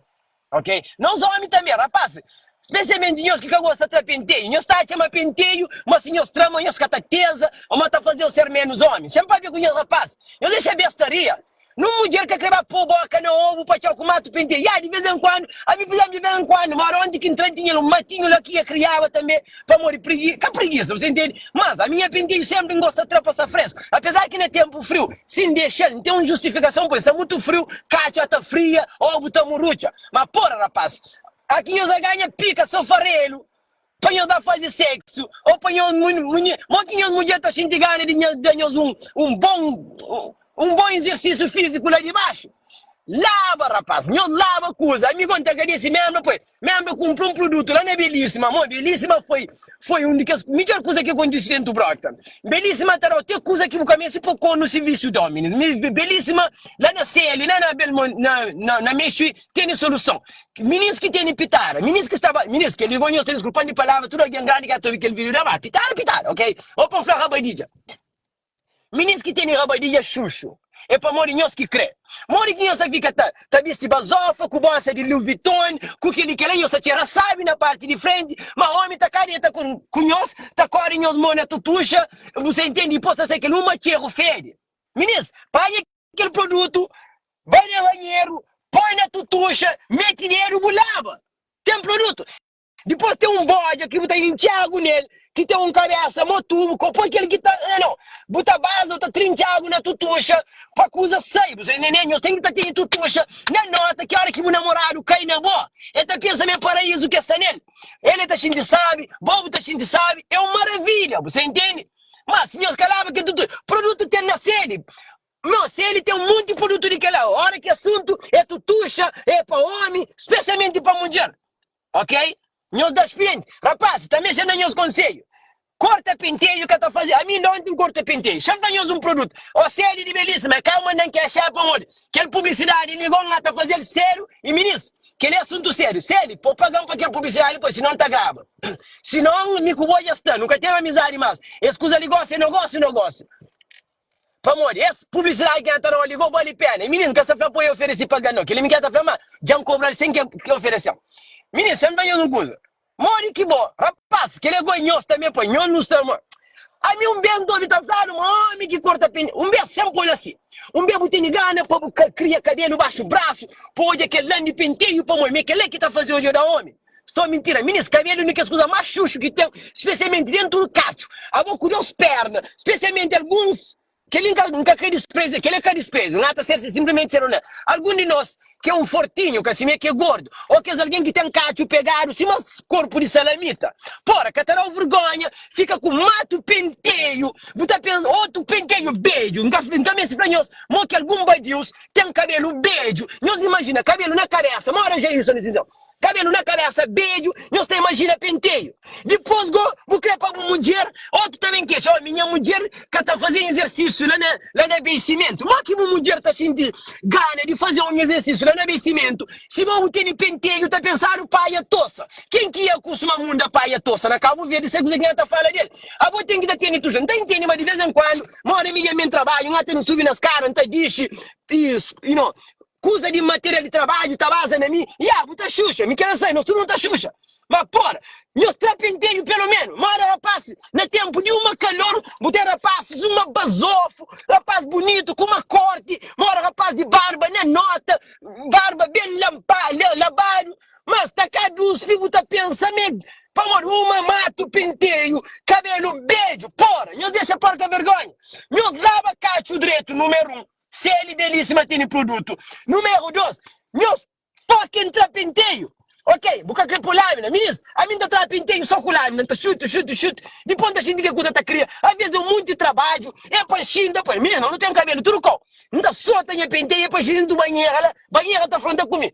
ok? Nos omi tanbe, rapas, spesialmenti nhos ki ka gosta tra penteju, nhos ta atxa ma penteju, ma si nhos tra ma nhos ka ta teza o ma ta faze-u ser menus omi. Xa N papia ku nhos rapas, nhos dexa bestaria. Nun mudjer ka kre ba po boka na obu pa txau ku matu penteju. Ya, di vez en kuandu, ami pur izemplu, di vez en kuandu, mora onti ki N tra N tinha el un matinhu la ki ia kriaba tanbe pamodi prigi, ka prigisa, bu ta intende? Mas ami nha penteju senpri N gosta tra pa sta fresku. Apezar ki na tenpu friu, si N dexa-l, N ten un justifikason pa el, sta mutu friu, katxu ata fria, obu ta murutxa. Ma pora rapaz, aki nhos a ganha pika so farelu pa nhos ba faze seksu o pa nhos mo ki nhos mudjer ta xinti gana di da nhos un un bon un bon izersisu fiziku la di baxu. Laba rapaz, nhos laba kuza. Ami go N ta agradese menbra poi Menbra kunpra un produtu la na Belíssima, amor, Belíssima foi foi un di kes midjor kuza ki kontisi dentu Brockton. Belíssima ta dau te kuza ki bu ka meste po konu sirvisu Dominus. Mi Belíssima la na Seli, la na Belmont, na na na Mexui tene soluson. Minis ki tene pitara, minis ki sta ba, minis kel li go nhos ta diskulpan di palavra, tudu algen grandi ki ata obi kel video la, ma pitara pitara, ok? Ô pa N fla rabadidja. Minis ki tene rabadidja xuxu, é pamodi nhos ki kre. Modi ki nhos ta fika ta ta bisti bazofa ku bolsa di Louis Vuitton, ku kel-li kel-la, nhos ta txera sabi na parti di frenti, ma omi ta ka deta ku ku nhos, ta kore nhos mo na tutuxa, bu sa intende, dipos ta sai kel uma txeru fedi. Minis, panha kel produtu, bai na banheru, poi na tutuxa, meti dedu bu laba. Ten produtu. Dipôs ten un bodja ki bu ta intxi agu nel, ki ten un kabésa mó tubu, ka poi kel ki ta, nau, bu ta baza, bu ta trintxi agu na tutuxa pa kuza sai. Bu sai, Nené, nhos ten ki ta tene tutuxa na nota ki óra ki bu namoradu kai na bo, el ta pensa ma é paraízu ki el sta nel. El el ta xinti sábi, bo bu ta xinti sábi, é un maravilha, bu sa intende? Má si nhos ka laba kel tutuxa, produtu ten na sedi. Má si el ten un monti produtu di kel-la, óra ki asuntu é tutuxa, é pa ómi, spesialmenti pa mudjer. Ok nhos da xpirienti rapaz ta mexe na nhos konselho korta penteio ka ta faze ami inda onti nkorta penteio xa nfla nhos um produto o sede di belíssima é ka mandan ke axá pamodi kel publicidade li gon ata fazel sério e minis kel é assunto sério seli po pagan pa kel publicidade pois sinon nta graba sinon mi ku bo dja sta nu ka ten amizade mas es kuza li gosi é nogócio nogócio. Pamodi es publisidadi ki N ta da-u li go bali pena. I mininu ka sta fla pa e oferese pa gana-u. Kel-li mi ka ta fla ma dja N kobra-l sen ke ke oferese-m. Mininu, xa N fla nhos un kuza. Modi ki bo, rapaz, kel-li é go nhos tanbe pa nhos nu sta ma. Ami un bes N ta obi ta fladu ma omi ki korta pene. Un bes, xa N pô-l asi. Un bes bu tene gana pa bu ka kria kabelu baxu brasu pa odja kel lan di penteju pamodi mi é kel-la ki ta faze odja da omi. Sto mintira, minis, kabelu é un di kes kuza más xuxu ki ten, spesialmenti dentu di katxu. Abo ku dos perna, spesialmenti alguns, kel-li N ka, N ka kre dispreza, kel-li é ka disprezu, N ata ser sinplimenti ser onestu. Algun di nos ki é un fortinhu, ka sima é ki é gordu, ô kes algen ki ten katxu pegadu sima korpu di salamita. Pora, ka ta da-u vergonha fika ku matu penteju, bu ta pensa, otu penteju bedju. N ka, N ka meste fla nhos mo ki algun badius ten kabelu bedju. Nhos imajina kabelu na kabesa, mora Jailson di Sinzeu. Kabelu na kabesa bedju, nhos ta imajina penteju. Dipos go, bu kre pa bu mudjer, otu ta ben kexa, oh mi nha mudjer ka ta faze izersisiu la na la na beisimentu. Mo ki bu mudjer ta xinti gana di faze un izersisiu la na beisimentu si bo bu tene penteju ta pensadu paia tosa. Ken ki ia kusuma munda paia tosa na Kabu Verdi sai kuze ki nha ta fala del. Abo ten ki ta tene tuxa. N ta intende ma di vez en kuandu, moda mi dja mi trabadju, N ata mi subi na skada, N ta dixi, i you know, Kuza di material di trabadju ta baza na mi, ya, bu ta xuxa, mi kela sai, nos tudu nu ta xuxa. Ma pora, nhos tra penteju pelo menu. Mora rapas, na tenpu di uma kalor, bu ten rapasis uma bazofu, rapas bunitu ku uma korti, mora rapas di barba na nota, barba ben lampa, labadu, mas ta ka duspi, bu ta pensa me, pamodi uma matu penteju, kabelu bedju, pora, nhos dexa porka vergonha. Nhos laba katxu dretu, numeru 1. Seli Belíssima tene produtu. Numeru 2, nhos fucking tra penteio. Ok, bu ka kre po lamina. Minis, ami N ta tra penteio so ku lamina. N ta xutu, xutu, xutu. Dipos N ta xinti ke kuza ta kria. Aves é un munti trabadju, é pa xinta pa. Minis, no nu ten kabelu tudu kau. N ta sota nha penteio, é pa xinta dentu banhera la. Banhera ta fronta ku mi.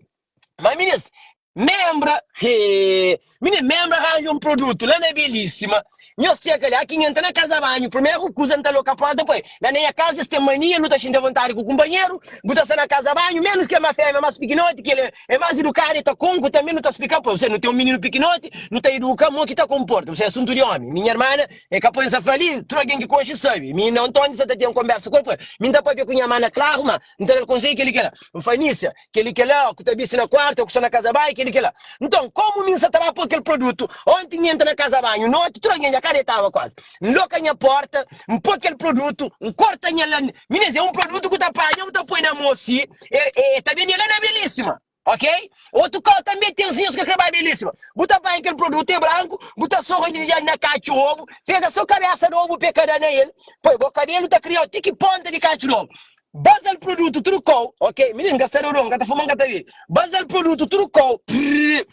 Ma minis. Membra, hee, Minina, membra ranja un produtu la na Belíssima, nhos txeka li, a ki N entra na kaza banhu, primeru kuza N ta loka porta pa la na nha kaza es ten mania, nu ta xinti avontadi ku kunpanheru, bu ta sta na kaza banhu, menus ki é ma fémia más pikinoti, ki el é más idukadu, el ta konku tanbe, nu ta splika pa bu, nu ten un mininu pikinoti, nu ta iduka mo ki ta konporta, bu é asuntu di omi, mi nha irmana E ka poi N sa fla li, tudu algen ki konxe sabe. Mi na Antóni sa ta ten konbersa ku el, poi mi N ta papia ku nha mana klaru, ma N ta da-l konsedju kel-li kel-la. N fla Nísia, kel-li kel-la, ku ta bisti na kuartu, ku sta na kaza banhu, kel-li kel-la. Nton, komu mi N sa ta ba poi kel produtu, onti N entra na kaza banhu noti, tudu algen dja ka detaba kuazi. N loka nha porta, N poi kel produtu, N korta nha lan. Minis, é un produtu ku ta panha, bu ta poi na mo si, e, e ta bende la na Belíssima. Ok? Otu kau tanbe ten sinhos ka kre bai belíssima. Bu ta panha kel produtu é branku, bu ta sorra di na katxu obu, pega so kabesa di obu pe ka da na el, poi bo kabelu ta kriau ti ki ponta di katxu di obu. Baza-l produtu tudu kau, ok? Mininu ka sta dodon, ka ta fuma, ka ta bebe. Baza-l produtu tudu kau, prrr.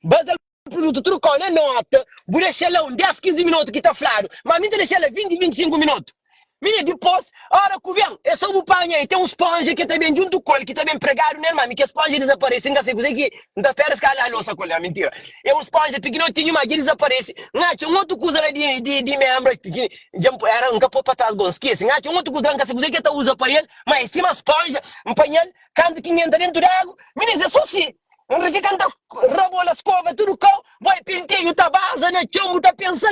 Baza-l produtu tudu kau na nota, bu dexa la un 10, 15 minotu ki ta fladu, ma mi ta dexa la 20, 25 minotu. Minha, dipos, ora ku ben, é so bu panha e ten un sponja ki ta ben djuntu ku el, ki ta ben pregadu nel, ma mi kel sponja dizaparese, N ka sai kuzê ki N ta spera es ka la losa ku el, mintira, é un sponja pikinotinhu, ma dja dizaparese, N atxa un otu kuza la di di di membra ki dja N era N ka poi pa tras, bon, N skese, N atxa un otu kuza la, N ka sai kuzê ki el ta uza pa el, ma é sima sponja, N panha-l, kantu ki N entra dentu di agu, minis, é so si. N fika N ta rabola skova tudu kau, bo é penteju ta baza na txon, bu ta pensa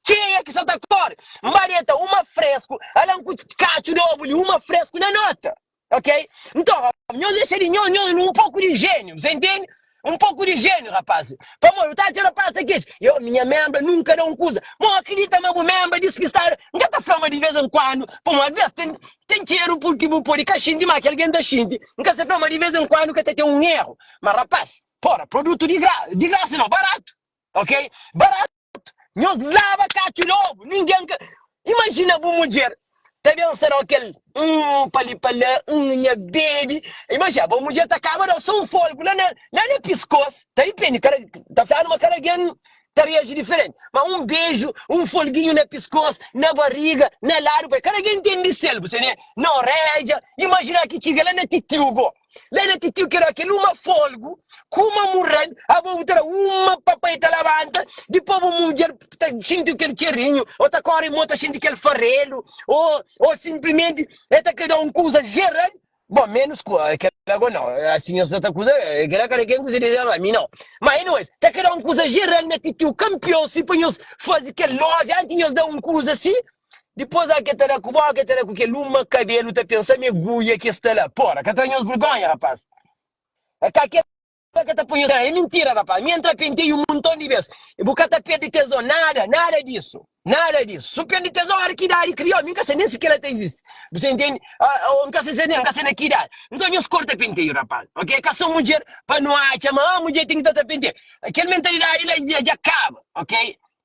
kenha ki sa ta kore. N ba deta uma fresku, ala-m ku katxu di obu li, uma fresku na nota, ok? Nton, nhos dexa di nhos, nhos un poku di jéniu, bu sa intende? Un poku di jéniu, rapaz. Pamodi bu ta atxa rapaz ta kexa, yo, minha membra nunka da un kuza. Mo akridita ma bu membra dispistadu, N ka ta fla ma di vez en kuandu, pamodi alvês ten Ten txeru purki bu pode ka xinti ma ki algen ta xinti. N ka sa fla ma di vez en kuandu ka ta ten un eru. Ma rapaz, pora, produtu di gra, di grasa no, baratu. Ok? Baratu. Nhos laba katxu di obu. Ningen ka. Imajina bu mudjer ta ben sa-dau kel hum pa li pa la, hum nha bebi. Imajina, bu mudjer ta kaba dau so un folgu la na, la na piskos. Ta dipende, kada, ta fladu ma kada algen ta reaji diferenti. Ma un beju, un folginhu na piskos, na bariga, na ladu, pai, kada algen ten di sel, bu se ne? Na oredja, imajina ki txiga la na titiu go. La na titiu kel kel uma folgu, ku uma mural, abo bu ta da uma papai ta labanta, dipos bu mudjer ta xinti kel txerinhu, o ta kore mo ta xinti kel farelu, o o simplimenti el ta kre da un kuza jeral, Bon, menus ku kela go nau. Asi nhos sa ta kuza, kela kada ken ku se desejo, ami nau. Ma anyways, ta keda un kuza jeral na titiu kanpion si pa nhos faze kel love anti nhos da un kuza si, dipos a ke ta da ku bo, a ke ta da ku kel uma kabelu ta pensa ma é guia ke sta la. Pora, ka tra nhos burgonha rapaz. Ka kel. Ka ka ta poi nhos É mintira rapaz Mi entra pentei un monton di bes Bu ka ta perde tezon Nada, nada disso Nada disso Su perde tezon ora ki idadi kriou Mi nka sa nen si kela ta existe Bu sa intende O nka sa nen nka sa na ki idadi Nton nhos korta penteio rapaz Ok ka so mudjer pa nu atxa ma ah mudjer ten ki ta ta penteio Kel mentalidadi la dja kaba ok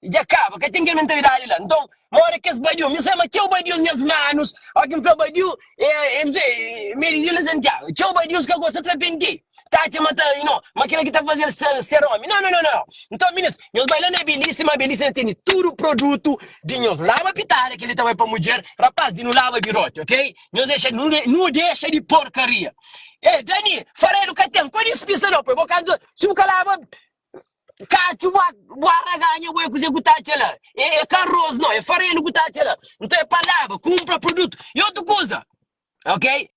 Dja kaba, ka ten kel mentalidadi la. Nton, mora kes badiu. Mi sai ma txeu badius nhas manus, ó ki N fla badiu, é, é, é, mi é di Vila Santiagu. Txeu badius ka gosta tra penti. Ta atxa ma ta, you know, ma kila ki ta faze-l ser, ser omi. Nau, nau, nau, nau. Nton, minis, nhos bai la na Belíssima, Belíssima tene tudu produtu di nhos laba pitada, kel-li ta bai pa mudjer, rapaz, di nu laba biroti, ok? Nhos dexa, nu, nu dexa di porkaria. Ê, Dani, farelu ka ten, ka dispisa nau, poi bo kantu, si bu ka laba, Katxu bu bu araganha bu é kuze ku ta atxa la é é ka arroz no é farelo ku ta atxa la nton é pa laba kumpra produto e otu kuza ok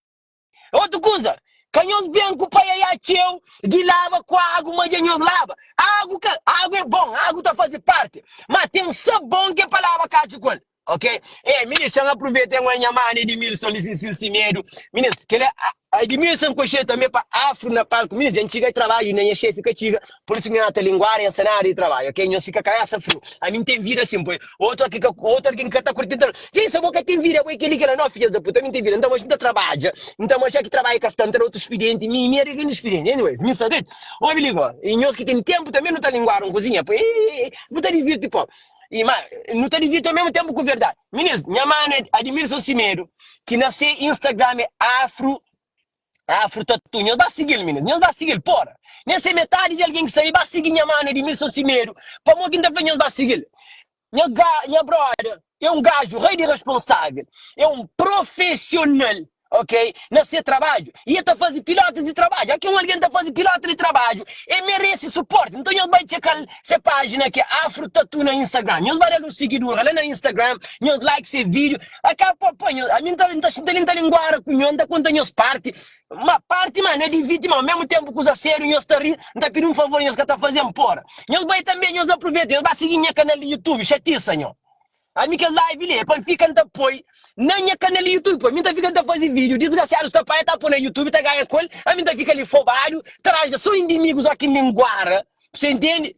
otu kuza ka nhos ben ku paiaiá txeu di laba ku agu ma dja nhos laba agu ka agu é bon agu ta faze parte ma ten sabon ke pa laba katxu ku el Ok eh minis txan aproveita en oi nha mano Edmilson li sin sin sin medu minis kela Edmilson konxedu tanbe pa afro na palco minis djan txiga trabadju inda nha xefi ka txiga por isu ki nha ta linguara en senariu di trabadju ok nhos fika kabesa friu ami nten vida sin poi otu aki ka otu algen ki ka ta kurti nta dja sa bo ka ten vida bo e keli kela no fidjas da puta ami nten vida nta manxi nta trabadja nta manxi aki trabadju ka sta nta da otu spidenti mi mi era grandi spidenti anyways mi sta dretu obi li go e nhos ki ten tempu tanbe nu ta linguara un kuzinha poi bu ta divirti po. I ma nu ta divirti ao mesmu tempu ku verdadi. Minis, nha manu é Admilson Simedo, ki na se Instagram é Afro Afro Tatu. Nhos ba sigil, minis. Nhos ba sigil, pora. Nen se metadi di algen ki sta li ba sigi nha manu Admilson Simedo. Pamo ki N ta fla nhos ba sigil? Nha ga, nha brother é un gaju rei di responsável, é un profesional. Ok, na se trabadju i e ta faze pilotis di trabadju. Aki un algen ta faze pilota di trabadju, e merese suporti. Nton nhos bai txeka-l se pajina ki é Afro Tattoo na Instagram. Nhos bai da-l un sigidura la na Instagram, nhos like se video. Aka pô pô nhos, ami nta nta xinta li nta linguara ku nho, nta konta nhos parti, ma parti ma na diviti, ma ao mesmu tempu kuza seriu nhos ta ri, nta pidi un favor nhos ka ta faze-m pora. Nhos bai tanbe nhos apruveta, nhos ba sigi nha kanal di YouTube, xatisa nho. Ami kes live li é pa N fika N ta poi na nha kanal di YouTube pa mi N ta fika N ta fazi video disgrasiadus ta panha ta poi na YouTube ta ganha ku el ami N ta fika li fobadu ta ranja so indimigus oki N linguara bu intende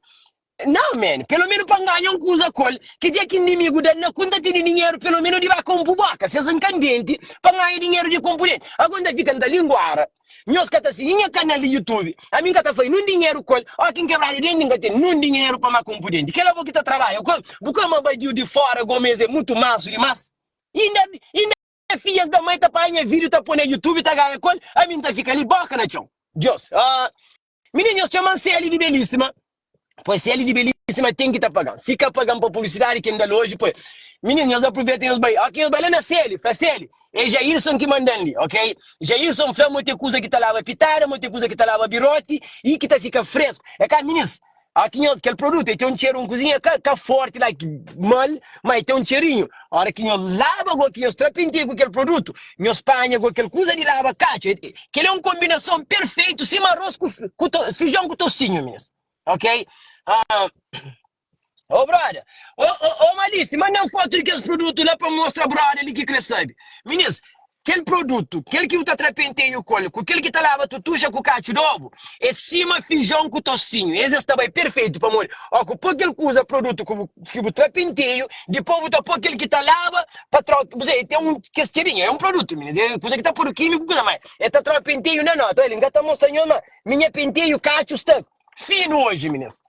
nau man pelo menu pa N ganha un kuza ku el ki dia ki indimigu da na ku N ta tene dinheru pelo menu di ba konpu boka ses N ka denti pa N ganha dinheru di konpu denti ago N ta fika N ta linguara. Nhos ka ta sigi nha kanal di YouTube. Ami N ka ta fai nun dinheru ku el. Óki N kebradu denti, N ka ten nun dinheru pa ma konpu denti. Kel abo ki ta trabadja ku el, bu ka ma badiu di fora Gomez é mutu mansu dimas. Inda inda fidjas da mai ta panha nha video ta poi na YouTube ta ganha ku el, ami N ta fika li boka na txon. Dios. Ah. Mininu nhos txoman Celi di Belíssima. Pois Celi di Belíssima ten ki ta pagan. Si ka pagan pa publicidade ki N da-l oji, pois. Mininu nhos aproveita nhos bai. Ok nhos bai la na Celi, fla Celi, é Jailson ki mandan li, ok? Jailson fla mo ten kuza ki ta laba pitada, mo ten kuza ki ta laba biroti i ki ta fika fresku. É ka minis, Aki nho, kel produtu e ten un txeru, un kuzinha ka ka forti like mal, ma e ten un txerinhu. Ora ki nho laba go ki nho tra pintia ku kel produtu, nho panha go kel kuza di laba katxu. Kel é un kombinason perfeitu sima aros ku ku to fijon ku tosinhu minis. Ok? Ah, ô broda, ô ô ô Malice, manda-m fotu di kes produtu la pa N mostra broda li ki kre sabe. Minis, Kel produtu, kel ki bu ta tra pentenhu ku el, ku kel ki ta laba tutuxa ku katxu di obu, é sima fijon ku tosinhu. Es es ta bai perfeitu, pamodi ó ku poi kel kuza, produtu, ku bu ki bu tra pentenhu, dipos bu ta poi kel ki ta laba pa tra bu sabe, ten un kes txerinhu, é un produtu, minina, é kuza ki ta podu kimiku kuza, ma el ta tra pentenhu na nota. Olha, N ka ta mostra nhos ma mi nha pentenhu katxu sta finu oji, minis.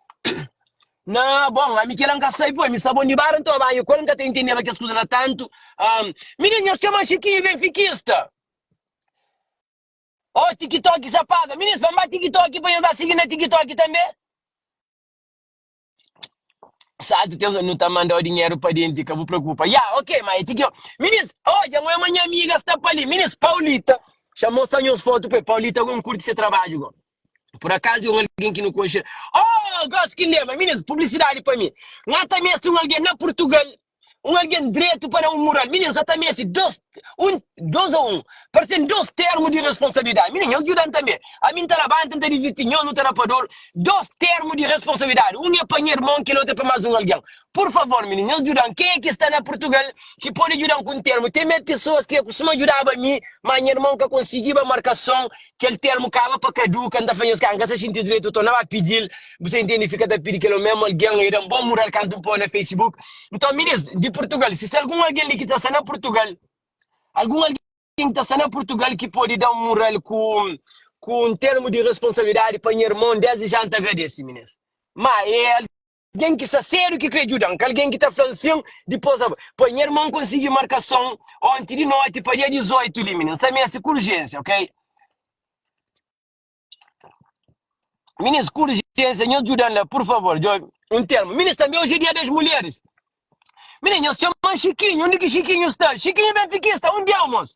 Na, bon, ami kela N ka sabe, poi mi sabon di bara N toma banhu ku el, N ka ta intendeba kes kuza la tantu. Um, mininu, nhos txoma Xikinhu benfikista. Oh, TikTok sa paga. Minis, pa N ba TikTok, pa nhos ba sigi na TikTok tanbe. Saltu ten, nu ta mandau dinheru pa denti, ka bu preokupa. Ya, ok, ma é TikTok. Minis, odja, N oia ma nha amiga sta pa li. Minis, Paulita, xa mostra nhos fotu pa el. Paulita go, N kurti se trabadju go. Por akazu é un algen ki nu konxe? Oh, gosi ki N lembra, minis, publisidadi pa mi. N ata meste un algen na Purtugal, un algen dretu pa da un mural. Minis, N sa ta meste dos, un, dos a un. Parse-m dos termu di responsabilidadi. Minis, nhos djuda-m tanbe. Ami N ta labanta, N ta divirti, nhos nu ta da pa dor. Dos termu di responsabilidadi. Un é pa nha irmon, kel otu é pa más un algen. Pur favor, minis, nhos djuda-m. Kenha ki sta na Purtugal ki pode djuda-m ku un termu? Ten mé pesoas ki kustuma djudaba mi, má nha irmon ka konsigiba markason. Kel termu kaba pa kaduka, N ta fla nhos ka, N ka sa xinti dretu, N torna ba pidi-l, bu sa intende, fika ta pidi kel omemu algen, e da-m bon mural kantu N poi na Facebook. Nton, minis di Purtugal, si sta algun algen li ki ta sta na Purtugal, algun algen ki ta sta na Purtugal ki pode da-m mural ku ku un termu di responsabilidadi pa nha irmon, desdi ja N ta agradese, minis. Ma e Algen ki sta sériu ki krê djuda-m, ka algen ki ta fla-m sin, dipôs abo. Poi, nha irmon konsigi markason onti di noti pa dia 18 li, mininu. N sta meste ku urjénsia, ok? Minis, ku urjénsia, nhos djuda-m la, pur favor. Djobe un termu. Minis, tanbê oji é dia das mulheres. Minis, nhos txoma-m Xikinhu. Undi ki Xikinhu sta? Xikinhu benfikista, undi é, mos?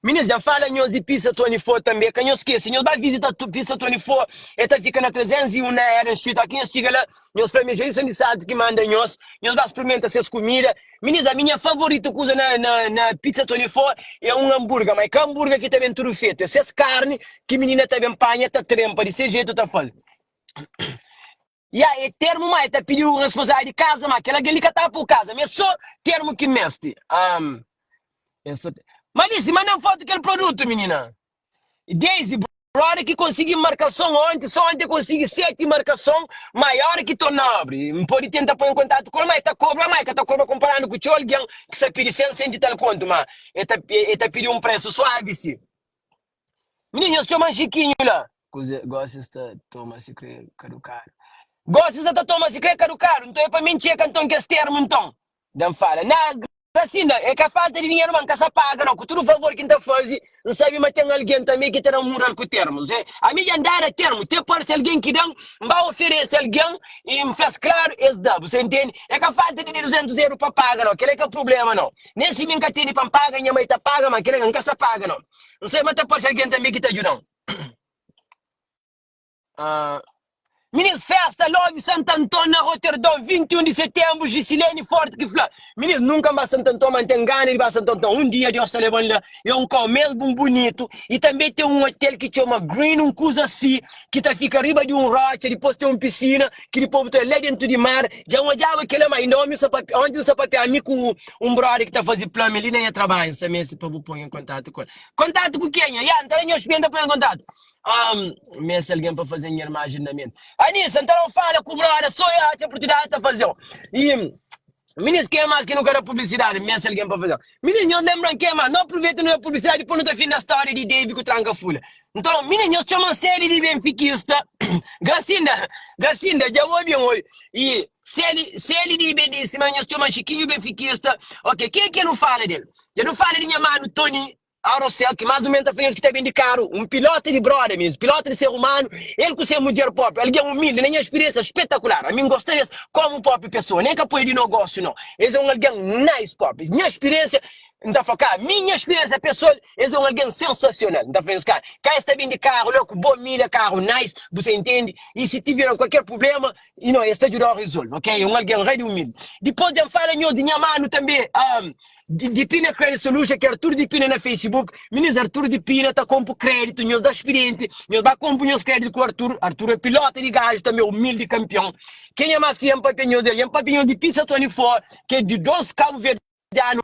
Minis dja fala nhos di pizza 24 tanbe ka nhos skese nhos ba visita pizza 24 e ta fika na 301 na Adams Street oki nhos txiga la nhos fla ma é Jailson di Salto ki manda nhos nhos ba sprimenta ses kumida minis ami nha favoritu kuza na na na pizza 24 é un anburga ma é ka anburga ki ta ben tudu fetu é ses karni ki minina ta ben panha ta trempa di se jetu ta faze. Ya é termu ma e ta pidi un responsabilidadi di kaza ma kel algen li ka ta pô kaza ma é so termu ki mesti um, é so ma li si manda-m fotu kel produtu minina Daisy brother ki konsigi markason onti so onti e konsigi 7 markason ma é ora ki torna abri N podi tenta poi en kontatu ku el ma e ta kobra ma e ka ta kobra konparandu ku txeu algen ki sa pidi 100 senti tal kontu ma e ta e ta pidi un presu suavi si Mininu, nhos txoma-m Xikinhu la. Kuze, gosi N sta toma si kre kadukadu. Gosi N sa ta toma si kre kadukadu. Nton é pa mi N txeka nton kes termu nton. Da N fala, Na. Gracinda, É ka falta di dinheru ma N ka sa paga nau. Ku tudu favor ki N ta faze, N sabe ma ten algen tanbe ki ta da-m mural ku termu. Zé, ami dja N dada termu, te parse algen ki da-m, N ba oferese algen i N fla-s klaru, es da. Bu sa intende? É ka falta di 200 eru pa paga nau. Kel-la é ka prubléma nau. Nen si mi N ka tene pa N paga, nha mai ta paga, ma kel-la N ka sa paga nau. N sabe ma ta parse algen tanbe ki ta djuda-m. Minis festa love Santanton na Roterdon 21 di setenbru Gisilene Forte ki fla Minis nunka N ba Santanton ma N ten gana di ba Santanton un dia Deus ta leba-m la é un kau mesmu bunitu i tanbe ten un otel ki txoma Green un kuza si ki ta fika riba di un rotxa dipos ten un pisina ki dipos bu ta la dentu di mar dja N odjaba kila ma inda omi onti nu sta papia ami ku un brother ki ta faze plumbing li na nha trabadju N sta meste pa bu poi en kontatu ku el kontatu ku kenha ya N ta da nhos spirienta poi en kontatu Am, meste algen pa faze nha irma agendamentu. Anisa, N ta da-u fala ku broda, so e atxa oportunidadi ta faze-u. I, minis, kenha más ki nu ka da publisidadi? Meste algen pa faze-u. Minis, nhos lenbra-m kenha más? Nu apruveta nu da publisidadi, dipôs nu ta finda stória di Davy ku Tranka Fulha. Nton, minis, nhos txoma-m Seli di Benfikista. Grasinda, Grasinda, dja bu obi-m oji. I, Seli, Seli di Belísima, nhos txoma-m Xikinhu Benfikista. Ok, kenha ki nu fala del? Dja nu fala di nha manu Tony. Arosel, ki más o ménus ta fla nhos ki ta ben di karu, un pilota di broda mesmu, pilota di ser umanu, el ku se mudjer propi, algen umildi, na nha spiriensia, spetakular. Ami N gosta des komu propi pesoa, nen ka poi di nogósiu no. Es é un algen nice propi. Nha spiriensia, N ta fla ka, mi nha spiriensia pesoal, es é un algen sensasional. N ta fla nhos ka, ka es ta ben di karu la ku bo milha, karu nice, bu sa intendi, i si tiveram kualker prublema, you know, es ta djudau rezolve, ok? É un algen rei di umildi. Dipôs dja N fala nhos di nha manu tanbe, Di Pina Credit Solution ki Artur di Pina na Facebook Minis Artur di Pina ta konpu kreditu nhos da spirienti nhos ba konpu nhos kreditu ku Artur Artur é pilota di gaju tanbe umildi kanpion kenha mas ki N papia nhos del N papia nhos di Pizza 24 ki é di 2 kabuverdianu.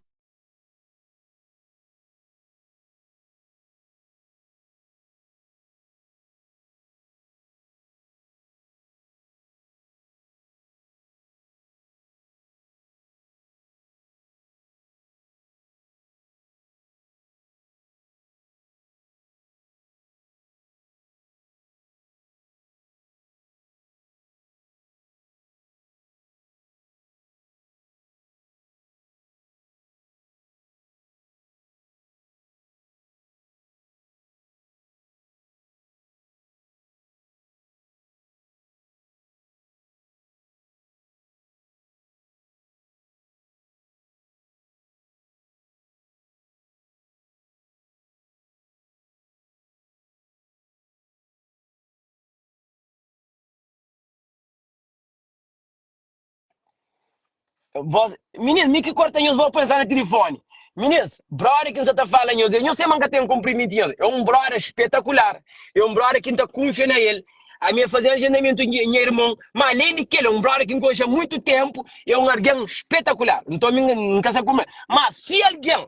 Vos, minis, mi ki korta nhos vou pensa na tilifoni. Minis, brother ki N sa ta fala nhos el, nhos sema N ka ten konprimiti nhos. É un brother spetakular, é un brother ki N ta kunfia na el. Ami é faze agendamentu nha nha irmon, ma alen di kel, é un brother ki N konxe ha muitu tenpu, é un argen spetakular. Nton mi N ka sa kuma, ma si algen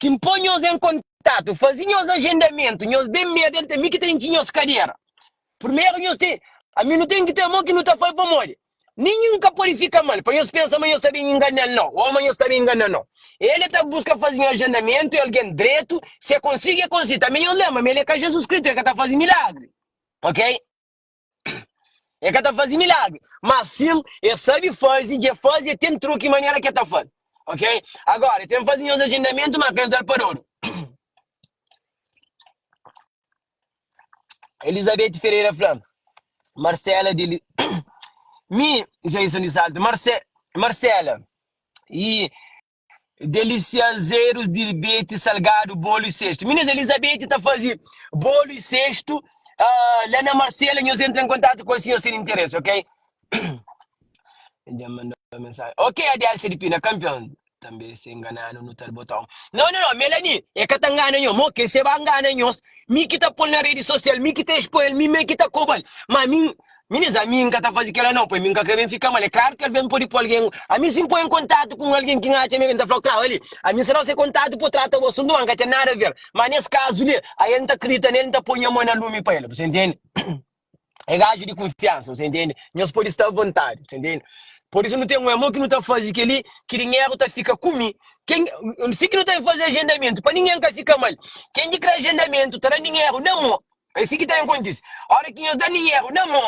ki N poi nhos en kontatu, faze nhos agendamentu, nhos ben merde, nton mi ki ta intxi nhos kadera. Primeru nhos ten, ami nu ten ki ten mo ki nu ta fai pamodi Ninhun ka pode fika mal pa nhos pensa ma nhos ta ben ingana-l nau, ô ma nhos ta ben ingana-l nau. El e ta buska faze un agendamentu, é algen dretu, si e konsigi, e konsigi. Tanbe nhos lenbra ma el é ka Jezus Kristu, el ka ta faze milagri, ok? El ka ta faze milagri, má sin, el sabe faze, dja el faze, el ten truki manera ki el ta faze, ok? Agora, el ten faze nhos agendamentu, má ka nhos da-l pa dodu. Elizabeth Ferreira fla, Marcela di Mi, Jason di Salto, Marce, Marcela e Deliciazeiros di Bete Salgado, bolo e cesto. Minis, Elizabeth ta faze bolo e cesto uh, lá na Marcela, nhos entra em contato com el se nhos ten interesse, ok? Dja mandou mensagem. Ok, Adelcia di Pina, campeão. Tanbe se ngananu nu ta botau. No no no Melanie e ka ta ngana nho mo ke se ba ngana nhos mi ki ta pol na redi sosial mi ki ta expoi el mi me ki ta kobal ma mi minis ami nka ta fazi kela nau poi mi nka kre ben fika mal e klaru ki alves npodi poi algen ami si npoi en kontatu ku un algen ki n'atxa me nta flau klau ali ami nsa dau se kontatu po trata bo asuntu ma nka ten nada aver ma nes kazu li ael nta kridita nel nta poi nha mo na lumi pa el bu sa intende. É gaju di kunfiansa, você entende? Nhos pode sta avontadi, você entende? Por isu nu ten un amor ki nu ta faze kel-li, ki dinheru ta fika ku mi. Ken, si ki nu ta faze agendamentu, pa ningen ka fika mal. Ken ki kre agendamentu ta da dinheru na mô. É si ki ta ben kontise. Óra ki nhos da dinheru na mô.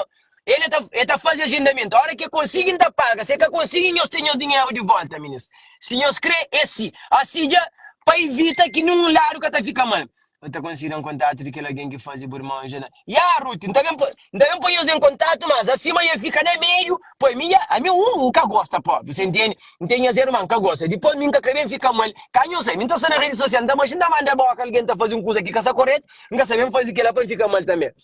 El ta el ta faze agendamentu. Ora ki el konsigi, N ta paga. Si el ka konsigi, nhos ten nhos dinheru di volta, minis. Si nhos kre, é si. Asi dja, pa ivita ki ninhun ladu ka ta fika mal. N ta konsigi da-m kontatu di kel algen ki faze bu irmon ajenda? Ya, Ruti, N ta ben N ta ben poi nhos en kontatu, mas asi ma el fika na meiu, poi mi ya, ami un N ka gosta propi, você ntende? N ten nhas irman, N ka gosta. Dipos mi N ka kre ben fika mal. Ka nhos sai, mi N ta sta na redi sosial, N ta manxe, N ta manda boka algen ta faze un kuza ki ka sta koretu, N ka sa ben faze kila pa N fika mal tanbe.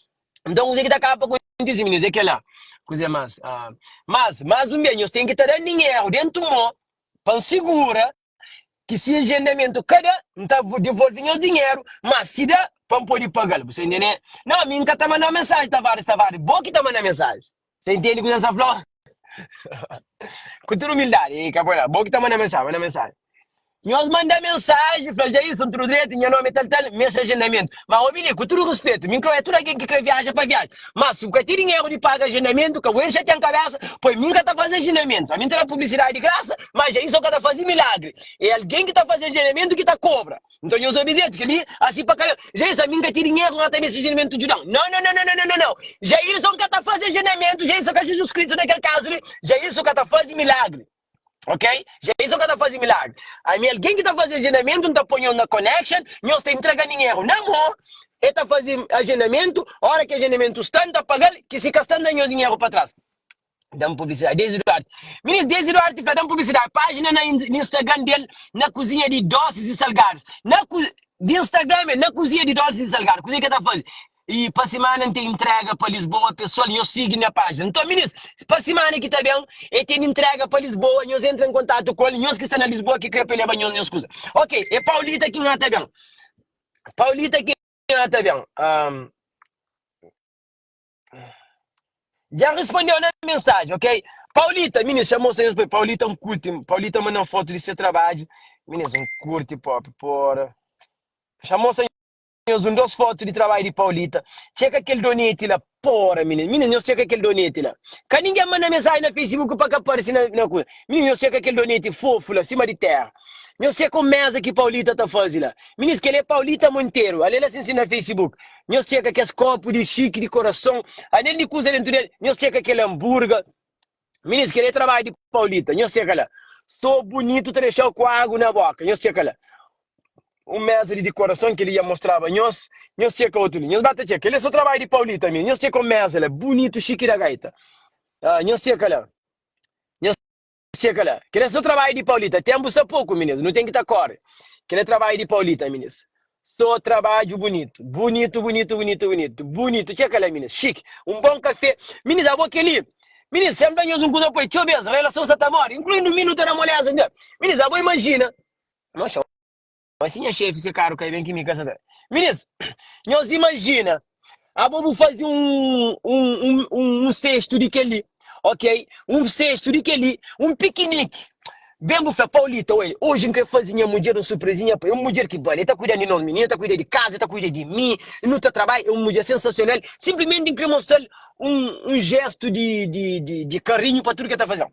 Nton kuzê ki ta kaba pa kontise minis é kela. Kuzê más? Ah, mas, más un bês, nhos ten ki ta da dinheru dentu mô pa N sigura ki si agendamentu ka da, N ta divolve nhos dinheru, má si da, pa N pode paga-l. Bu sta intende? Nau, mi N ka ta manda-u mensaji, Tavares, Tavares, bo ki ta manda mensaji. Sta intende kuzê N sta fla-u? Ku tudu umildadi, ka poi la. Bo ki ta manda mensaji, manda mensaji. Nhos manda mensaji, fla Jailson, tudu dretu, nha nomi é tal tal, meste agendamentu. Ma obi li, ku tudu ruspetu, mi N kre tudu algen ki kre viaja pa viaja. Ma si bu ka ten dinheru di paga agendamentu, ka bu enxati nha kabesa, poi mi N ka ta faze agendamentu. Ami N ta da publisidadi di grasa, ma Jailson ka ta faze milagri. É algen ki ta faze agendamentu ki ta kobra. Nton nhos obi dretu kel-li, asi pa ka Jailson, ami N ka ten dinheru, N ka ta meste agendamentu djuda-m. Nau, nau, nau, nau, nau, nau, nau. Jailson ka ta faze agendamentu, Jailson ka Jesus Kristu na kel kazu li, Jailson ka ta faze milagri. Ok? Jailson ka ta faze milagri. Ami algen ki ta faze agendamentu, N ta poi nhos na connection, nhos ta intrega dinheru na mo, e ta faze agendamentu, ora ki agendamentu sta, N ta paga-l, ki si ka sta, N da nhos dinheru pa tras. Da-m publisidadi. Desi Duarte. Minis, Desi Duarte fla, da-m publisidadi. Pájina na Instagram del, na kuzinha di dosis i salgadus. Na ku, di Instagram é na kuzinha di dosis i salgadus. Kuzê ki el ta faze? I pa simana N ten intrega pa Lisboa pesoal nhos sigi na pájina. Nton minis, pa simana ki ta ben e ten intrega pa Lisboa, nhos entra en kontatu ku el, nhos ki sta na Lisboa ki kre pa e leba nhos nhos kuza. Ok, e Paulita ki nha ta ben. Paulita ki nha ta ben. Um, dja respondeu na mensaji, ok? Paulita, minis, xa mostra nhos pa Paulita N kurti, Paulita manda-m fotu di se trabadju. Minis, N kurti propi, pora. Xa mostra Nhos un dos fotu di trabadju di Paulita. Txeka kel doneti la. Pora mininu. Mininu nhos txeka kel doneti la. Ka ningen manda mensaji na Facebook pa ka parsi na na kuza. Mininu nhos txeka kel doneti fofu la sima di tera. Nhos txeka un meza ki Paulita ta fazi la. Minis kel é Paulita Monteiro. Ale la sinsin na Facebook. Nhos txeka kes kopu di xiki di korason. Anel di kuza dentu del. Nhos txeka kel anburga. Minis kel é trabadju di Paulita. Nhos txeka la. So bunitu ta dexau ku agu na boka. Nhos txeka la. Un meza di dikorason kel-li dja mostraba nhos. Nhos txeka otu li. Nhos ba ta txeka. Kel-li é so trabadju di Paulita mi. Nhos txeka un meza la. Bunitu, xiki da gaita. Ah, nhos txeka la. Nhos txeka la. Kel-li é so trabadju di Paulita. Tenpu sta poku, minis. Nu ten ki ta kóre. Kel-li é trabadju di Paulita, minis. So trabadju bunitu. Bunitu, bunitu, bunitu, bunitu. Bunitu. Txeka la, minis. Xiki. Un bon kafé. Minis, abo kel-li. Minis, xa N fla nhos un kuza poi. Txeu bês, relason sa ta móre, inkluindu mi, nu ta da moléza. Minis, abo imajina. Moxa, ma si nha xefi se karu kai ben ki mi ka sa ta. Minis, nhos imajina, abo bu fazi un, un, un, un, un sestu di kel-li, ok? Un sestu di kel-li, un pikiniki. Ben bu fla, Paulita, oi, oji N kre fazi nha mudjer un surprezinha, pa é un mudjer ki bali, el ta kuida di nos mininu, el ta kuida di kaza, el ta kuida di mi, nu ta trabadja, é un mudjer sensasional. Sinplimenti N kre mostra-l un, un jestu di, di, di, di karinhu pa tudu ki el ta faze-m.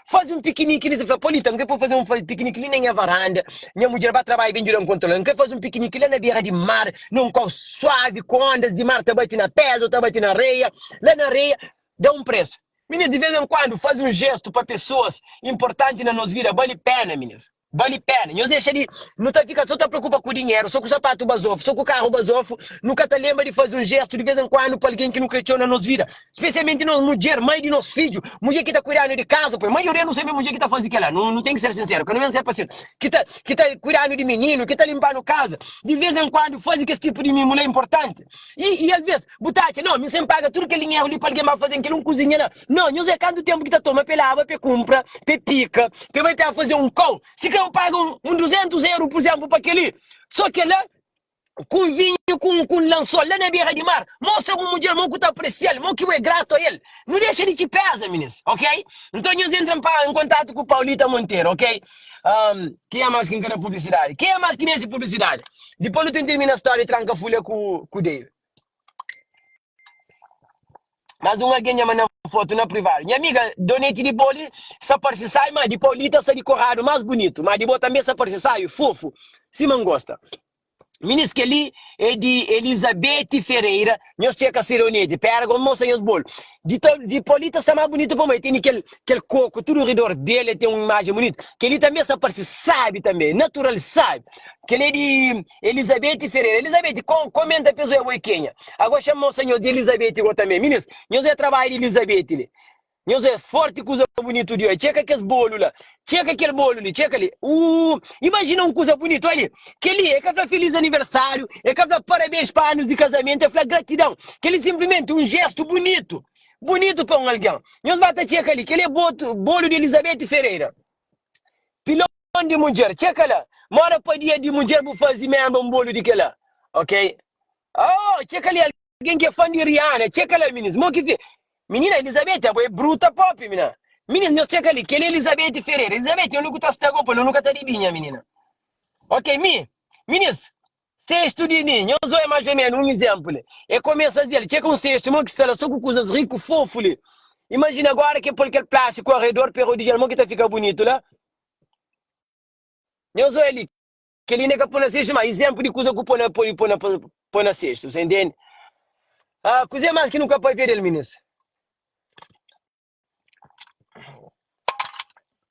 Faze un pikiniki li, se fla, Paulita, N kre pa bu faze un pikiniki li na nha varanda, nha mudjer ba trabadja ben djuda-m kontrola. N kre faze un pikiniki la na bera di mar, na un kau suavi, ku ondas di mar ta bati na pedra o ta bati na areia. La na areia, da un presu. Minis, di vez en kuandu, faze un jestu pa pesoas inportanti na nos vida bali pena, minis. Bali pena. Nhos dexa di nu ta fika so ta preokupa ku dinheru, so ku sapatu bazofu, so ku karu bazofu, nu ka ta lenbra di faze un jestu di vez en kuandu pa algen ki nu kre txeu na nos vida, spesialmenti nos mudjer, mai di nos fidju, mudjer ki ta kuidanu di kaza, poi maioria nu sabe mudjer ki ta faze kela, nu nu ten ki ser sinseru, ka nu ben ser pasiru, ki ta ki ta kuidanu di mininu, ki ta linpanu kaza, di vez en kuandu faze kes tipu di mimu la é inportanti. I i alvês bu ta atxa, no, mi sen paga tudu kel dinheru li pa algen ba faze-m kel un kuzinha la. No, nhos é kantu ténpu ki ta toma pa e laba, pa e kunpra, pa e pika, pa e bai pa e faze un kau. Si kre bu paga un un duzentus eru, pur izénplu, pa kel-li. So kel-la, ku un vinhu, ku un ku un lansol la na bera di mar, mostra bu mudjer mo ku ta apresia-l, mo ki bu é gratu a el. Nu dexa di txipéza, minis, ok? Nton nhos entra en kontatu ku Paulita Monteiro, ok? Um, kenha más ki N ka da publisidadi? Kenha más ki meste publisidadi? Dipôs nu ten tirmina stória di tranka fulha ku ku Dave. Mas un algen dja manda-m fotu na privadu. Nha amiga, doneti di bo li sa parse sai, ma di Paulita sa dikoradu más bunitu. Ma di bo tanbe sa parse sai, fofu, sima N gosta. Minis kel-li é di Elizabete Ferreira, nhos txeka Sironete, pera go mostra nhos bolu. Di ta di Paulita sta más bunitu pamodi el tene kel kel koku tudu ridor del, el ten un imajen bunitu. Kel-li tanbe sta parse sabi tanbe, natural sabi. Kel-li é di Elizabete Ferreira. Elizabete, ko komenta pa es oia bo é kenha. Ago xa mostra nhos di Elizabete go tanbe. Minis, nhos oia trabadju di Elizabete li. Nhos é forti kuza bunitu di oi. Txeka kes bolu la. Txeka kel bolu li, txeka li. Uu, imajina un kuza bunitu. Oli, kel-li e ka fla feliz aniversáriu, e ka fla parabéns pa anus di kazamentu, e fla gratidão. Kel-li sinplimenti un jestu bunitu, bunitu pa un algen. Nhos ba ta txeka li, kel-li é botu, bolu di Elizabeth Ferreira. Pilon di mudjer, txeka la. Mora pa dia di mudjer bu faze menba un bolu di kel-la. Ok? Oh, txeka li, algen ki é fan di Rihanna, txeka la, minis. Mo ki fi. Minina Elizabeth abo é bruta propi mina. Minis nhos txeka li kel Elizabeth Ferreira Elizabeth nhos nu ta sta go pa nu ka ta dibinha minina ok mi minis sestu di mi nhos oia mais ou menos um exemplo li e começa del txeka um sestu mo ki sta la so ku kuzas riku fofu li imagina agora ke pol kel plástico arredor pe rodijal mo ki ta fika bunitu la nhos oia li Kel-li ne ka pô na sestu, má izénplu di kuza ku pô na pode pô na pô na sestu. Você entende? Ah, kuzê más ki nu ka pâpia del, minis?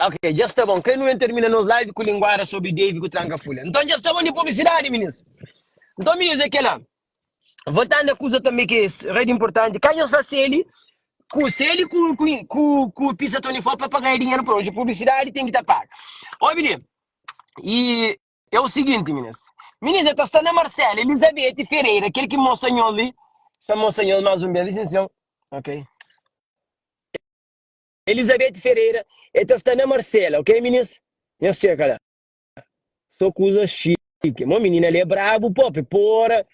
Ok, dja sta bon. Krê nu ben termina nos live ku linguada sobri Dave ku Tranka Fulha. Nton dja sta bon di publisidadi, minis. Nton, minis, é kel-la. Voltando a kuza tanbê ki é rei di inportanti, ka nhos fla seli ku seli ku ku ku ku pisa Tony Fó pa pa ganha dinheru pa oji. Publisidadi ten ki ta paga. Obi li. E é o seguinte, meninas. Meninas, eu ta sta na Marcela Elizabeth Ferreira, aquele que mostra nhos li. Xa mostra nhos mais um vez, licença. Ok. Elizabeth Ferreira, eu ta sta na Marcela, ok, meninas? Nhos txeka lá. Só coisa chique. Mo menina ali é brabo, pop, porra.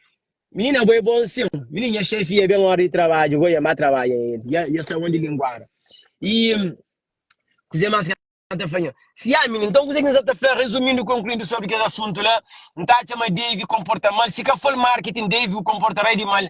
Menina, bo é bom sim. Menina, chefia bem hora de trabalho, goia, má trabalha. Já, já está onde linguara. E, coisa mais N ta fla nha, Si ami, nton kuzê ki N sa ta fla? Rezumindu i konkluindu sobri kes asuntu la, N ta atxa ma Dave konporta mal. Si ka for marketing, Dave bu konporta rei di mal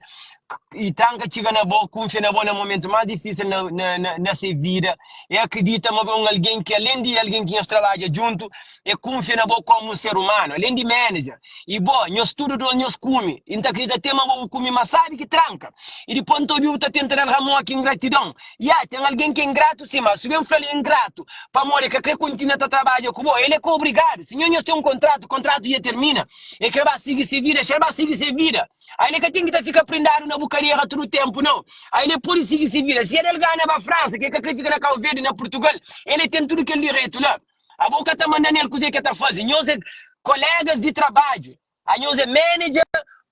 i tranka txiga na bo, kunfia na bo na momentu más difísil na se vida. E akridita ma bo é un algen ki, alén di algen ki nhos trabadja djuntu, e kunfia na bo kómu un ser umanu, alén di manager. I bo, nhos tudu dos nhos kume. I N ta akridita te ma bo bu kume más sábi ki tranka. I dipôs N ta obi-u ta tenta da-l ramoki ingratidon. Ya, ten algen ki é ingratu sin, ma si ben fla-l é ingratu pamodi el ka krê kontinua ta trabadja ku bo, el é ka obrigadu. Si nhos ten un kontratu, kontratu dja termina, el krê ba sigi se vida, xa el ba sigi se vida. Ai, el ka ten ki ta fika prindadu na bu kadera tudu ténpu, nau. Ai, el pode sigi se vida. Si el gana ba Fransa, ki el ka krê fika na Kau Verdi, na Purtugal, el ten tudu kel direitu la. Abo ka ta manda nel kuzê ki el ta faze. Nhos é kolégas di trabadju. Anhos é manager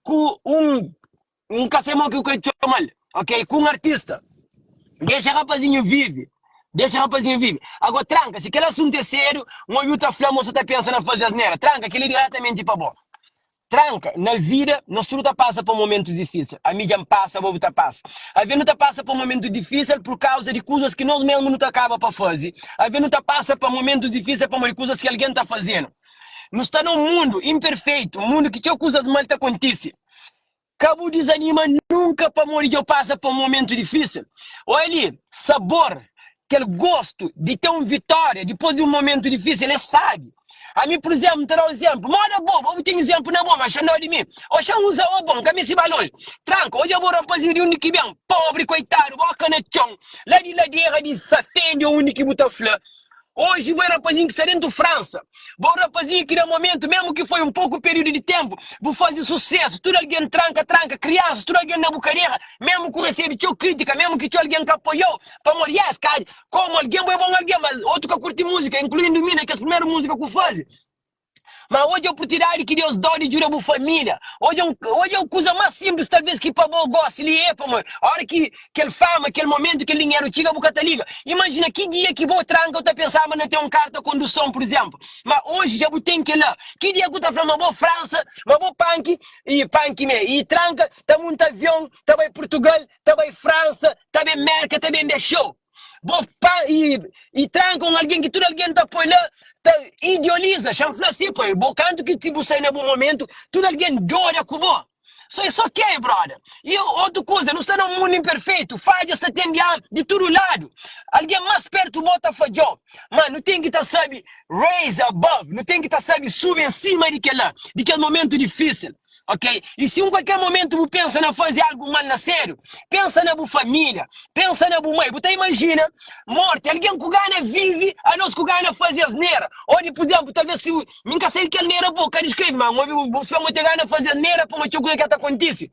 ku un N ka sai mo ki bu kre txomal, ok, ku un artista. Dexa rapazinhu vive, dexa rapazinhu vive. Ago tranka, si kel asuntu é sériu, un oiu ta fla ma bu sa ta pensa na faze asnera. Tranka, kel-li é diretamenti pa bo. Tranka, na vida, nos tudu ta pasa pa momentus difísil. Ami dja N pasa, abo bu ta pasa. Aves nu ta pasa pa momentu difísil pur kauza di kuzas ki nos mesmu nu ta kaba pa faze. Aves nu ta pasa pa momentus difísil pamodi kuzas ki algen ta faze-nu. Nu sta na un mundu inperfeitu, un mundu ki txeu kuzas mal ta kontise. Ka bu dizanima nunka pamodi dja bu pasa pa un momentu difísil. Oja li, sabor, kel gostu di ten un vitória dipôs di un momentu difísil é sábi. Ami, pur izénplu, N ta da-u izénplu. Moda bo, bo bu ten izénplu na bo, ma xa N da-u di mi. Ô xa N uza ô bo, N ka meste ba lonji. Tranka, odja bo rapazinhu di undi ki ben, pobri, koitadu, boka na txon, la di ladera di Safende ô undi ki bu ta fla. Oji bo é rapazinhu ki sta dentu Fransa. Bo é rapazinhu ki na momentu, mesmu ki foi un poku periudu di tenpu, bu fazi susesu, tudu algen tranka tranka, kriansas, tudu algen na bu kadera, mesmu ku resebe txeu kritika, mesmu ki txeu algen ka apoiau, pamodi yes, ka komu algen bo é bon algen, mas otu ka kurti muzika, inkluindu mi na kes primeru muzika ku fazi. Ma odja oportunidadi ki Deus dau di djuda bu familia. Odja un odja un kuza mas simplis talvez ki pa bo gosi li e pamodi ora ki kel fama, kel momentu, kel dinheru txiga bu ka ta liga. Imajina ki dia ki bo tranka bu ta pensaba na ten un karta konduson pur izemplu, ma oji dja bu ten kela. Ki dia ku ta fla ma bo Fransa, ma bo panki i panki me i tranka ta munta avion ta bai Purtugal, ta bai Fransa, ta ben Merka, ta ben dexou. Bo pa i i tranka un algen ki tudu algen ta poi la ta idealiza. Xa-m fla si, pai, bo kantu ki ti bu sai na bu momentu, tudu algen doda ku bo. So it's ok brother. I otu kuza, nu sta na un mundu inperfeitu, fadjas ta ten di di tudu ladu. Algen más pertu bo ta fadja-u. Ma nu ten ki ta sabe raise above, nu ten ki ta sabe subi en sima di kel-la, di kel momentu difísil. Ok? I si un kualker momentu bu pensa na faze algu mal na sériu, pensa na bu família, pensa na bu mai. Bu ta imajina morti, algen ku gana vive, anos ku gana faze asnera. Ô di pur izénplu, talvês si mi N ka sabe kel nera bo ka diskreve, ma N obi bu fla ma bu ten gana faze asnera pamodi txeu kuza ki ka ta kontise.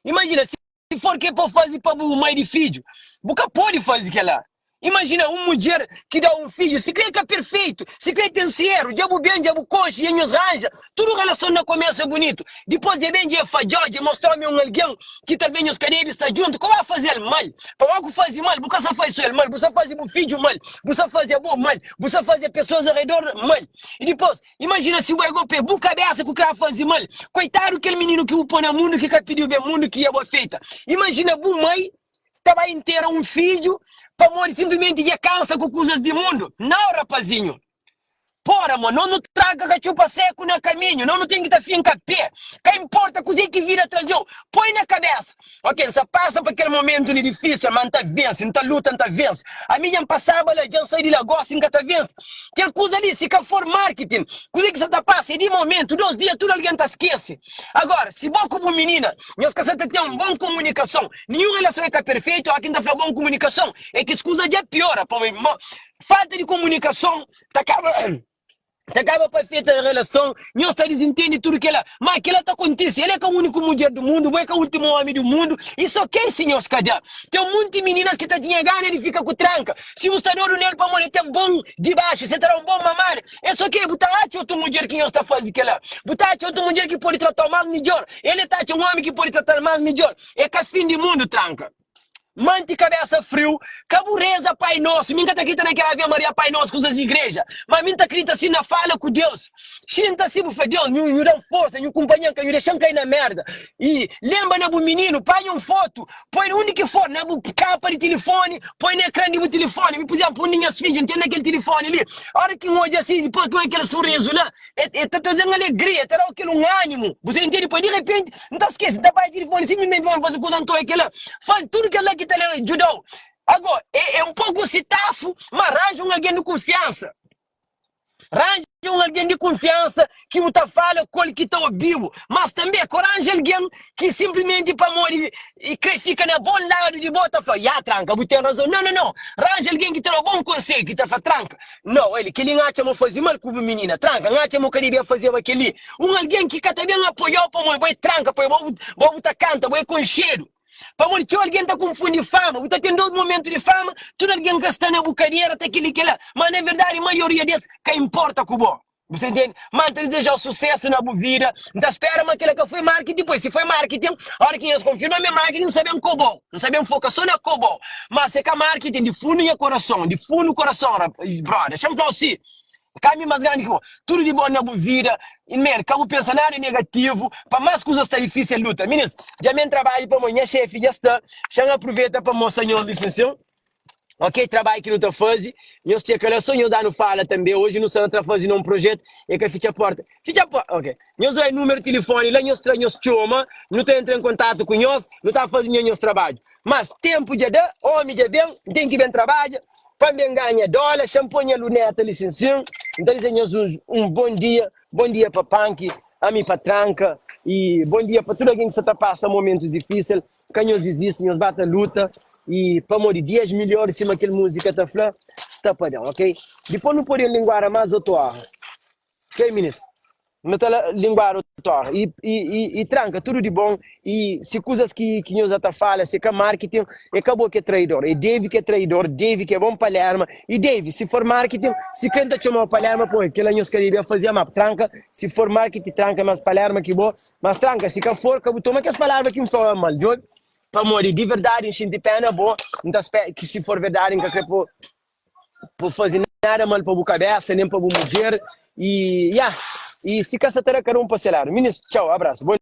Imajina si for ke pa faze pa bu mai di fidju, bu ka pode faze kel-la. Imajina un mudjer ki da un fidju, sikrê el ka perfeitu, sikrê el ten se eru, dja bu ben, dja bu konxe, dja nhos ranja, tudu relason na komésu é bunitu. Dipôs dja ben, dja el fadja-u, dja el mostra-u ma é un algen ki talvês nhos ka debe sta djuntu. Ka ba faze-l mal. Pamodi ku faze mal, bu ka sta faze sô el mal, bu sta faze bu fidju mal, bu sta faze abo mal, bu sta faze pesoas aredor mal. I dipôs, imajina si bu é go pé bu kabésa ku krê faze mal. Koitadu kel mininu ki bu poi na mundu ki ka pidiu ben mundu ki dja bu afeita. Imajina bu mai ta bai intera un fidju pamodi sinplimenti dja kansa ku kuzas di mundu? Nau rapazinhu! Pora mo, nos nu tranka katxupa seku na kaminhu, nos nu ten ki ta finka pe, ka inporta kuze ki vida traze-u, poi na kabesa, ok, N sa pasa pa kel momentu li difisil, ma N ta vense, N ta luta, N ta vense. Ami dja N pasaba la, dja N sai di la, gosi N ka ta vense. Kel kuza li, si ka for marketing, kuze ki sa ta pasa é di momentu, dos dia tudu algen ta skese. Agora, si bo ku bu minina, nhos ka sa ta ten un bon komunikason, Ninhun relason é ka perfeitu, óki N ta fla bon kumunikason é ki skuza dja piora, pamodi falta di komunikason ta kaba ta kaba pa afeta relason, nhos ta dizintende tudu kela, má kela ta kontise, el é ka úniku mudjer di mundu, bo é ka últimu ómi di mundu, i so ken si nhos ka da. Ten munti mininas ki ta tinha gana di fika ku tranka, si bu sta dodu nel pamodi el ten bon dibaxu, si el ta da un bon mamada, é so ke bu ta atxa otu mudjer ki nhos ta faze kela, bu ta atxa otu mudjer ki pode tratau más midjor, el ta atxa un ómi ki pode tratal más midjor. É ka fin di mundu tranka Manti kabesa friu Ka bu reza pai nosu Mi N ka ta krita na kel ave maria pai nosu kuzas di igreja Ma mi N ta krita si na fala ku Deus Xinta si bu fla Deus nhu nhu da-m forsa Nhu kunpanha-m ka nhu dexa-m kai na merda I lenbra na bu mininu Panha un fotu Poi na undi ki for Na bu kapa di tilifoni Poi na ekran di bu tilifoni Mi pur izénplu un di nhas fidju N ten na kel tilifoni li Óra ki N odja si Dipôs ki N odja kel surizu la E ta traze-m alegria, e ta da-u kel un ánimu. Bu sa intende? Poi di repenti, N ta skese, N ta bai tilifoni sinplismenti pa N faze kuza. Nton é kel-la. Faze tudu kel-la ki ta djuda-u. Ago, é un poku sitafu, má ranja un algen di kunfiansa. Ranja un algen di kunfiansa ki bu ta fala ku el, ki ta obi-bu. Mas tanbê, ka ranja algen ki sinplismenti pamodi e krê fika na bon ladu di bo ta fla, Ya, tranka, bu ten razon. Nau, nau, nau. Ranja algen ki ta da-u bon konsedju, ki ta fla, Tranka, Nau, el, kel-li N atxa ma faze mal ku bu minina. Tranka, N atxa ma bu ka debia fazeba kel-li. Un algen ki ka ta ben apoia-u pamodi bo é tranka, pamodi bo, bo bu ta kanta, bo é konxedu. Pamodi txeu algen ta konfundi fama. Bu ta ten dos momentu di fama, tudu algen krê sta na bu kadera, ta kel-li, kel-la. Má na verdadi, maioria di es ka inporta ku bo. Bu sta intende? Má N ta dizeja-u susésu na bu vida. N ta spera ma kel-la ka foi marketing, pois si foi marketing, óra ki nhos konfirma ma é marketing, N sa ben koba-u. N sa ben foka sô na koba-u. Má si é ka marketing, di fundu nha korason, di fundu korason, brother, xa-m fla-u si, ka mi más grandi ki bo. Tudu di bon na bu vida. I man, ka bu pensa nada negativu, pa más kuzas sta difísil luta. Minis, dja mi N trabadju pamodi nha xéfi dja sta, xa-m apruveta pa mostra nhos lisension. Ok trabalho ki nu ta fazi nhos txeka la so nhos danu fala tambe hoje nu sta na tra fazi na um projeto e ka fitxa porta fitxa porta ok nhos oia numero telefone la nhos tra nhos txoma nu ta entra em contato ku nhos nu ta fazi nha nhos trabadju mas tempo dja da homi dja ben n ten ki ben trabadja pa n ben ganha dola xa n poi nha luneta li sin sin n ta dize nhos um bom dia bom dia pa panki ami pa tranka e bom dia pa tudo alguém ki sa ta pasa momentos difícil Ka nhos dizisti, nhos ba ta luta y pamodi dias milhoris sima kel muzika ta fla, sta pa ben, ok? Dipos nu pode linguara mas otu ora, ok minis? Nu ta linguara otu ora y, y, y, y tranka tudu di bon y si kuzas ki, ki nhos ta fala si ka marketing, é ka bo ki é traidor, é Dave ki é traidor, Dave ki é bon Palerma y Dave, si for marketing, si kre N ta txomau Palerma, poi kela nhos ka debia fazia, ma tranka, si for marketing tranka mas Palerma ki bo. Mas tranka, si ka for, ka bu toma kes palavra ki N fla-u a mal. Djobe, pamodi di verdadi N xinti pena bo, N ta spera ki si for verdadi N ka kre po po faze nada mal pa bu kabesa, nen pa bu mudjer. I ya, i si ka sa ta da kada un pa se ladu. Minis, txau, abrasu. Bon.